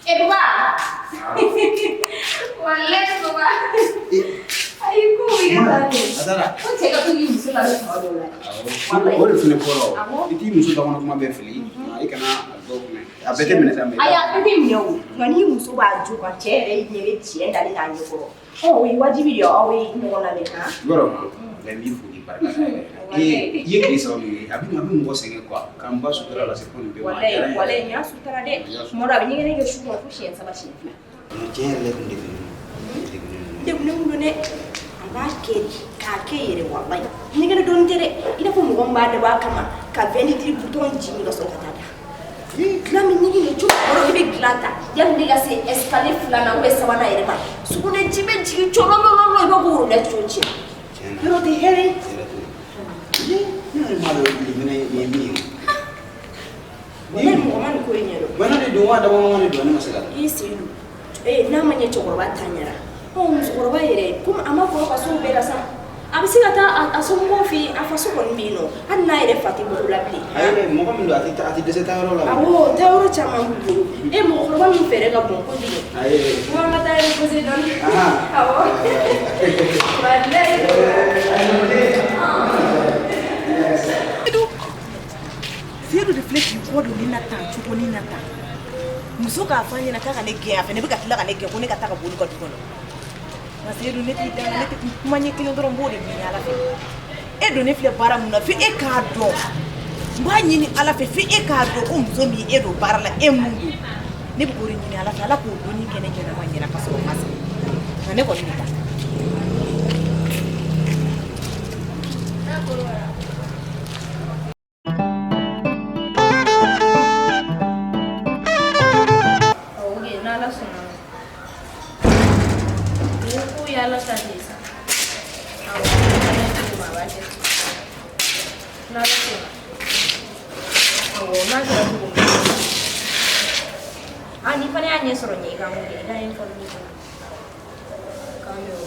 E baba. Walayi baba. Ayi ko i ka taa de. A taara. Ko cɛ ka to k'i muso lamɛn tuma dɔw la. O de fɛnɛ kɔrɔ. Awɔ. I t'i muso da kɔnɔ kuma bɛɛ fili. I kana a dɔw fɛnɛ. A bɛɛ tɛ minɛ sa mais. Ayi a bɛɛ tɛ minɛ o. Nka n'i muso b'a jo kan cɛ yɛrɛ ɲɛ bɛ tiɲɛ dalen n'a ɲɛkɔrɔ. Ɔ o ye wajibi de ye aw bɛ ɲɔgɔn lamɛn han. I b'a dɔn ma, n b'i fo k'i barika da yɛrɛ. I ye tile 3 min kɛ, a bɛ mɔgɔ sɛgɛn quoi. K'an ba sutura lase ko nin bɛɛ ma. A diyara n Walayi ye. walayi nin y'a sutura dɛ. Tuma dɔ a bɛ ɲɛgɛnɛ kɛ su kɔnɔ fo siɲɛ 3 siɲɛ 2. Tiɲɛ yɛrɛ la, e kun degunnen don. Degunnen don dɛ. A b'a kɛ de k'a kɛ yɛrɛ walayi. Ɲɛgɛnɛ dɔɔni tɛ dɛ. I n'a fɔ mɔgɔ min b'a dabɔ a kama ka 20 litres bouton ji min ka sɔrɔ ka taa da. Dilan bɛ ɲigin de cogo kɔrɔ i bɛ dilan ta yanni ne ka se escalier 2nan ou bien 3nan yɛrɛ ma sugunɛ ji bɛ jigin cɔlɔlɔlɔ i b'a fɔ ko robinet tuyau cira. Yɔrɔ tɛ hɛrɛ ye. Ne yɛrɛ m'a dɔn nin fɛnɛ ye min ye. Walayi mɔgɔ ma nin ko in ɲɛdɔn. Bana de don wa dabɔkama de don, ne ma se ka dɔn. I sen don. Ee n'a ma ɲɛ cɛkɔrɔba ta ɲɛna. Ɔ musokɔrɔba yɛrɛ komi a ma kɔrɔ ka s'o bɛɛ la sa. A bɛ se ka taa a somɔgɔw fɛ yen, a faso kɔni bɛ yen nɔ. Hali n'a yɛrɛ fa tɛ bolo la bilen. Ayi dɛ, mɔgɔ min don a tɛ dɛsɛ taayɔrɔ la. Awɔ taayɔrɔ caman b'u bolo. E mɔgɔkɔrɔba min fɛɛrɛ ka bon kojugu. Ayi. Ko an ka taa reposer dɔɔni. Awɔ. Walayi. Seyidu de filɛ k'i kɔ don ne na tan cogo ni na tan. Muso k'a fɔ an ɲɛna k'a ka ne gɛn, a fɛ ne bɛ ka tila ka ne gɛn ko ne ka taa ka bɔ olu ka du kɔnɔ. Nka Seyidu ne t'i danga, ne tɛ kuma ɲɛ kelen dɔrɔn n b'o de ɲini Ala fɛ. E don ne filɛ baara mun na fo e k'a dɔn. N b'a ɲini Ala fɛ fo e k'a dɔn ko muso min e don baara la e mun don. Ne bɛ k'o de ɲini Ala fɛ, Ala k'o donni kɛ ne ɲɛnama ɲɛna ka sɔrɔ n ma sa. Nka ne kɔni bɛ taa. Ok, n'Ala sɔnna ma. Ni ko y'Ala ta de ye sa. Awɔ, n'a cogo min a b'a kɛ ten. N'Ala sɔnna. Awɔ, n'a kɛra cogo min. Ah n'i fana y'a ɲɛ sɔrɔ ɲɛ i ka n wele i ka informer fana. K'an bɛn o.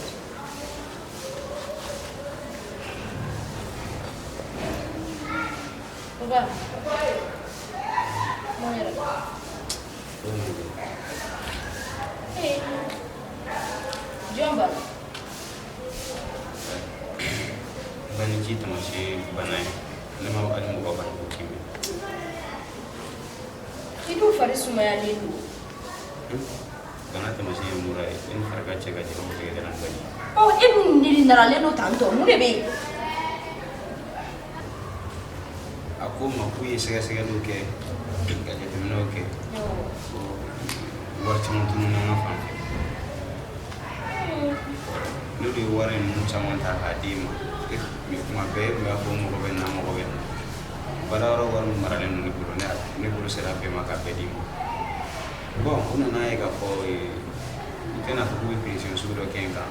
Papa. Mun yɛrɛ? Ee. Jɔn b'a la? Baniji taamasiyɛn bana ye. Ne ma hali mɔgɔ bana ko k'i minɛ. I dun fari sumayalen don. Bana taamasiyɛn ye mura ye. E ni farigan cɛ ka jan, o bɛ kɛ na ni baji. Ɔ e dun niraralen don tan tɔ mun de bɛ yen? A ko n ma k'u ye sɛgɛsɛgɛliw kɛ ka jateminɛw kɛ. Ko wari caman tununna an ka fan fɛ. Ne de ye wari ninnu caman ta k'a d'i ma. Kuma bɛɛ e tun b'a fɔ n mago bɛ nin na, n mago bɛ nin na. Baarayɔrɔ wari min maralen don ne bolo, ne bolo sera a bɛɛ ma k'a bɛɛ d'i ma. Bon, u nana ye k'a fɔ u tɛna fɔ k'u bɛ pression sugu dɔ kɛ n kan.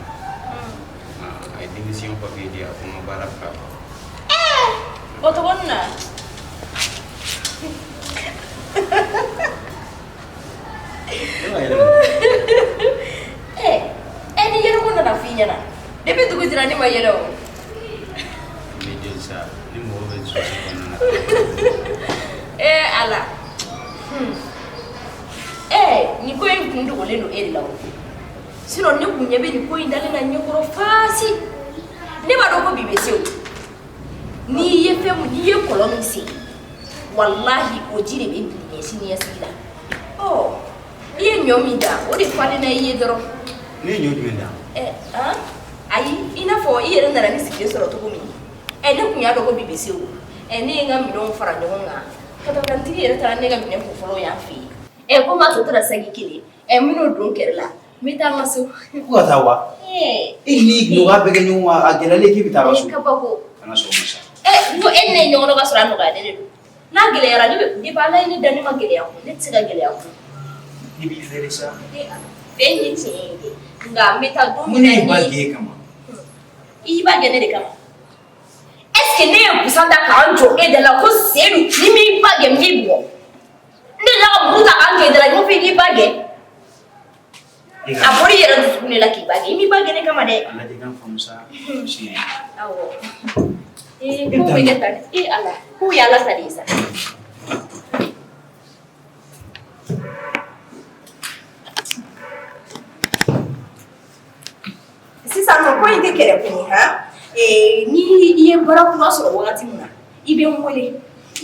A ye démission papier di yan ko n ka baara bila. O tɔgɔ na. Ɛ ni yɛlɛko nana f'i ɲɛna. Depuis dugu jɛra ne ma yɛlɛ o. N b'i deli sa, ni mɔgɔ bɛ souci kɔnɔna na. Ee Ala. Ee nin ko in kun dogolen don e de la o. Sinon ne kun ɲɛ bɛ nin ko in dalen na ɲɛkɔrɔ faasi. Ne b'a dɔn ko bi bɛ se o. N'i ye fɛn mun, n'i ye kɔlɔn min sen, walahi o ji de bɛ bilen sini ɲɛsigi la. Ɔ i ye ɲɔ min dan, o de falenna i ye dɔrɔn. Ne ye ɲɔ jumɛn dan? Ɛ han ayi i n'a fɔ i yɛrɛ nana ni sigilen sɔrɔ cogo min. Ɛ ne kun y'a dɔn ko bi bɛ se o. Ɛ ne ye n ka minɛnw fara ɲɔgɔn kan. Katakatigi yɛrɛ taara ne ka minɛn kun fɔlɔ yan fɛ yen. Ɛ komi a tɔ tora saki kelen, ɛ n bɛn'o don kɛrɛ la. N bɛ taa n ka so. Ko ka taa wa? E ni nɔgɔya bɛɛ kɛ ɲɔgɔn kan, a gɛlɛyalen k'i bɛ taa ka so. Ee kabako. Kana sɔn o ma sa. Ɛ n ko e ni ne ye ɲɔgɔn dɔn ka sɔrɔ a nɔgɔyalen de don. N'a gɛlɛyara ne bɛ depuis Ala ye ne dan ne ma gɛlɛya kun, ne tɛ se ka gɛlɛya kun. Ne b'i fɛ de sa. Fɛn ye tiɲɛ ye dɛ. Nka n bɛ taa don Mun min ne na y'i ba ni gɛn e kama? I y'i ba gɛn ne de kama. Est ce que ne ye busan ta k'an jɔ e da la ko Seyidu ni m'i ba gɛn n b'i bugɔ. Ne delila ka muru ta k'an jɔ e da la n ko f'i k'i ba gɛn. A bɔra i yɛrɛ dusukun de la k'i ba gɛn. I m'i ba gɛn ne kama dɛ. A lajɛ kan faamu sa. Siɲɛ. Awɔ. Ee ko bɛ kɛ tan ee Ala k'o ye Ala ta de ye sa. Sisan nɔ ko in tɛ kɛlɛ ko ye han ni i ye baara kura sɔrɔ wagati min na i bɛ n wele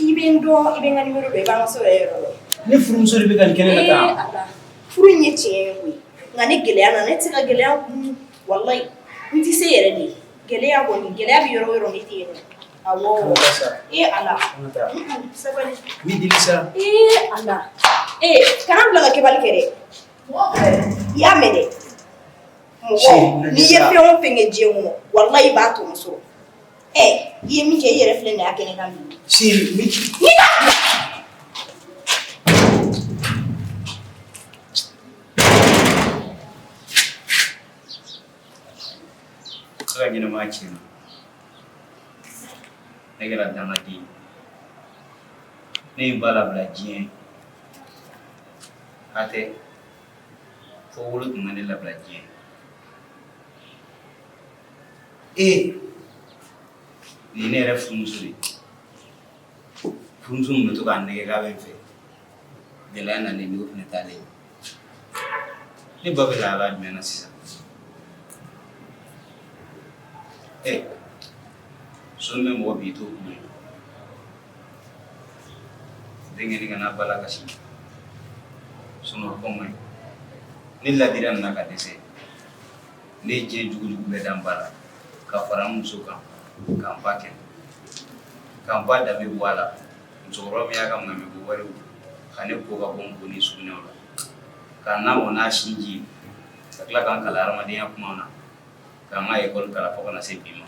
i bɛ n dɔn i bɛ n ka numéro dɔn i b'an ka so yɛrɛ yɔrɔ dɔn. Ne furumuso de bɛ ka nin kɛ ne la tan. Ee Ala furu in ye tiɲɛ ye koyi nka ni gɛlɛya nana ne tɛ se ka gɛlɛya kun walayi n tɛ se yɛrɛ de gɛlɛya kɔni gɛlɛya bɛ yɔrɔ o yɔrɔ ne tɛ yen nɔ awɔ ee Ala sabali N b'i deli sa. Ee Ala ee kana n bila ka kɛbali kɛ dɛ i y'a mɛn dɛ mɔgɔ n'i ye fɛn o fɛn kɛ diɲɛ kɔnɔ walayi i b'a tɔnɔ sɔrɔ ɛ i ye min kɛ i yɛrɛ filɛ nin ye a kɛnɛ kan bi. Chérie, n bɛ Ni ka bila. Ne ka ɲɛnamaya tiɲɛna. Ne kɛra dangaden ye. Ne ye n ba labila diɲɛ. Hatɛ fo wolo tun ka ne labila diɲɛ. Ee nin ye ne yɛrɛ furumuso de ye. Furumuso min bɛ to k'a nɛgɛ k'a bɛ n fɛ. Gɛlɛya nalen ni o fana taalen ye. Ne ba bɛ lahala jumɛn na sisan? Ee so min bɛ mɔgɔ bin i t'o kun ye. Denkɛnin kana ba lakasi. Sinon ko man ɲi. Ne ladira nin na ka dɛsɛ. Ne ye diɲɛ jugujugu bɛɛ da n ba la ka fara n muso kan ka n ba kɛlɛ. Ka n ba danbe bɔ a la. Musokɔrɔba min y'a ka maɲumako wariw ka ne ko ka bɔ n bo ni sugunɛw la. K'a lamɔ n'a sinji ye ka tila k'an kalan hadamadenya kuma na k'an ka ekɔli kalan fo ka na se bi ma.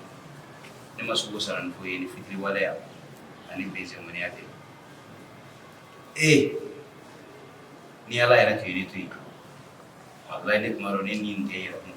Ne ma se k'o sara ni foyi ye ni fitiriwaleya ani bɛnzɛnŋɔniya tɛ. Ee ni Ala yɛrɛ tun ye ne to yen walayi ne tun b'a dɔn ne ni nin tɛ n yɛrɛ kun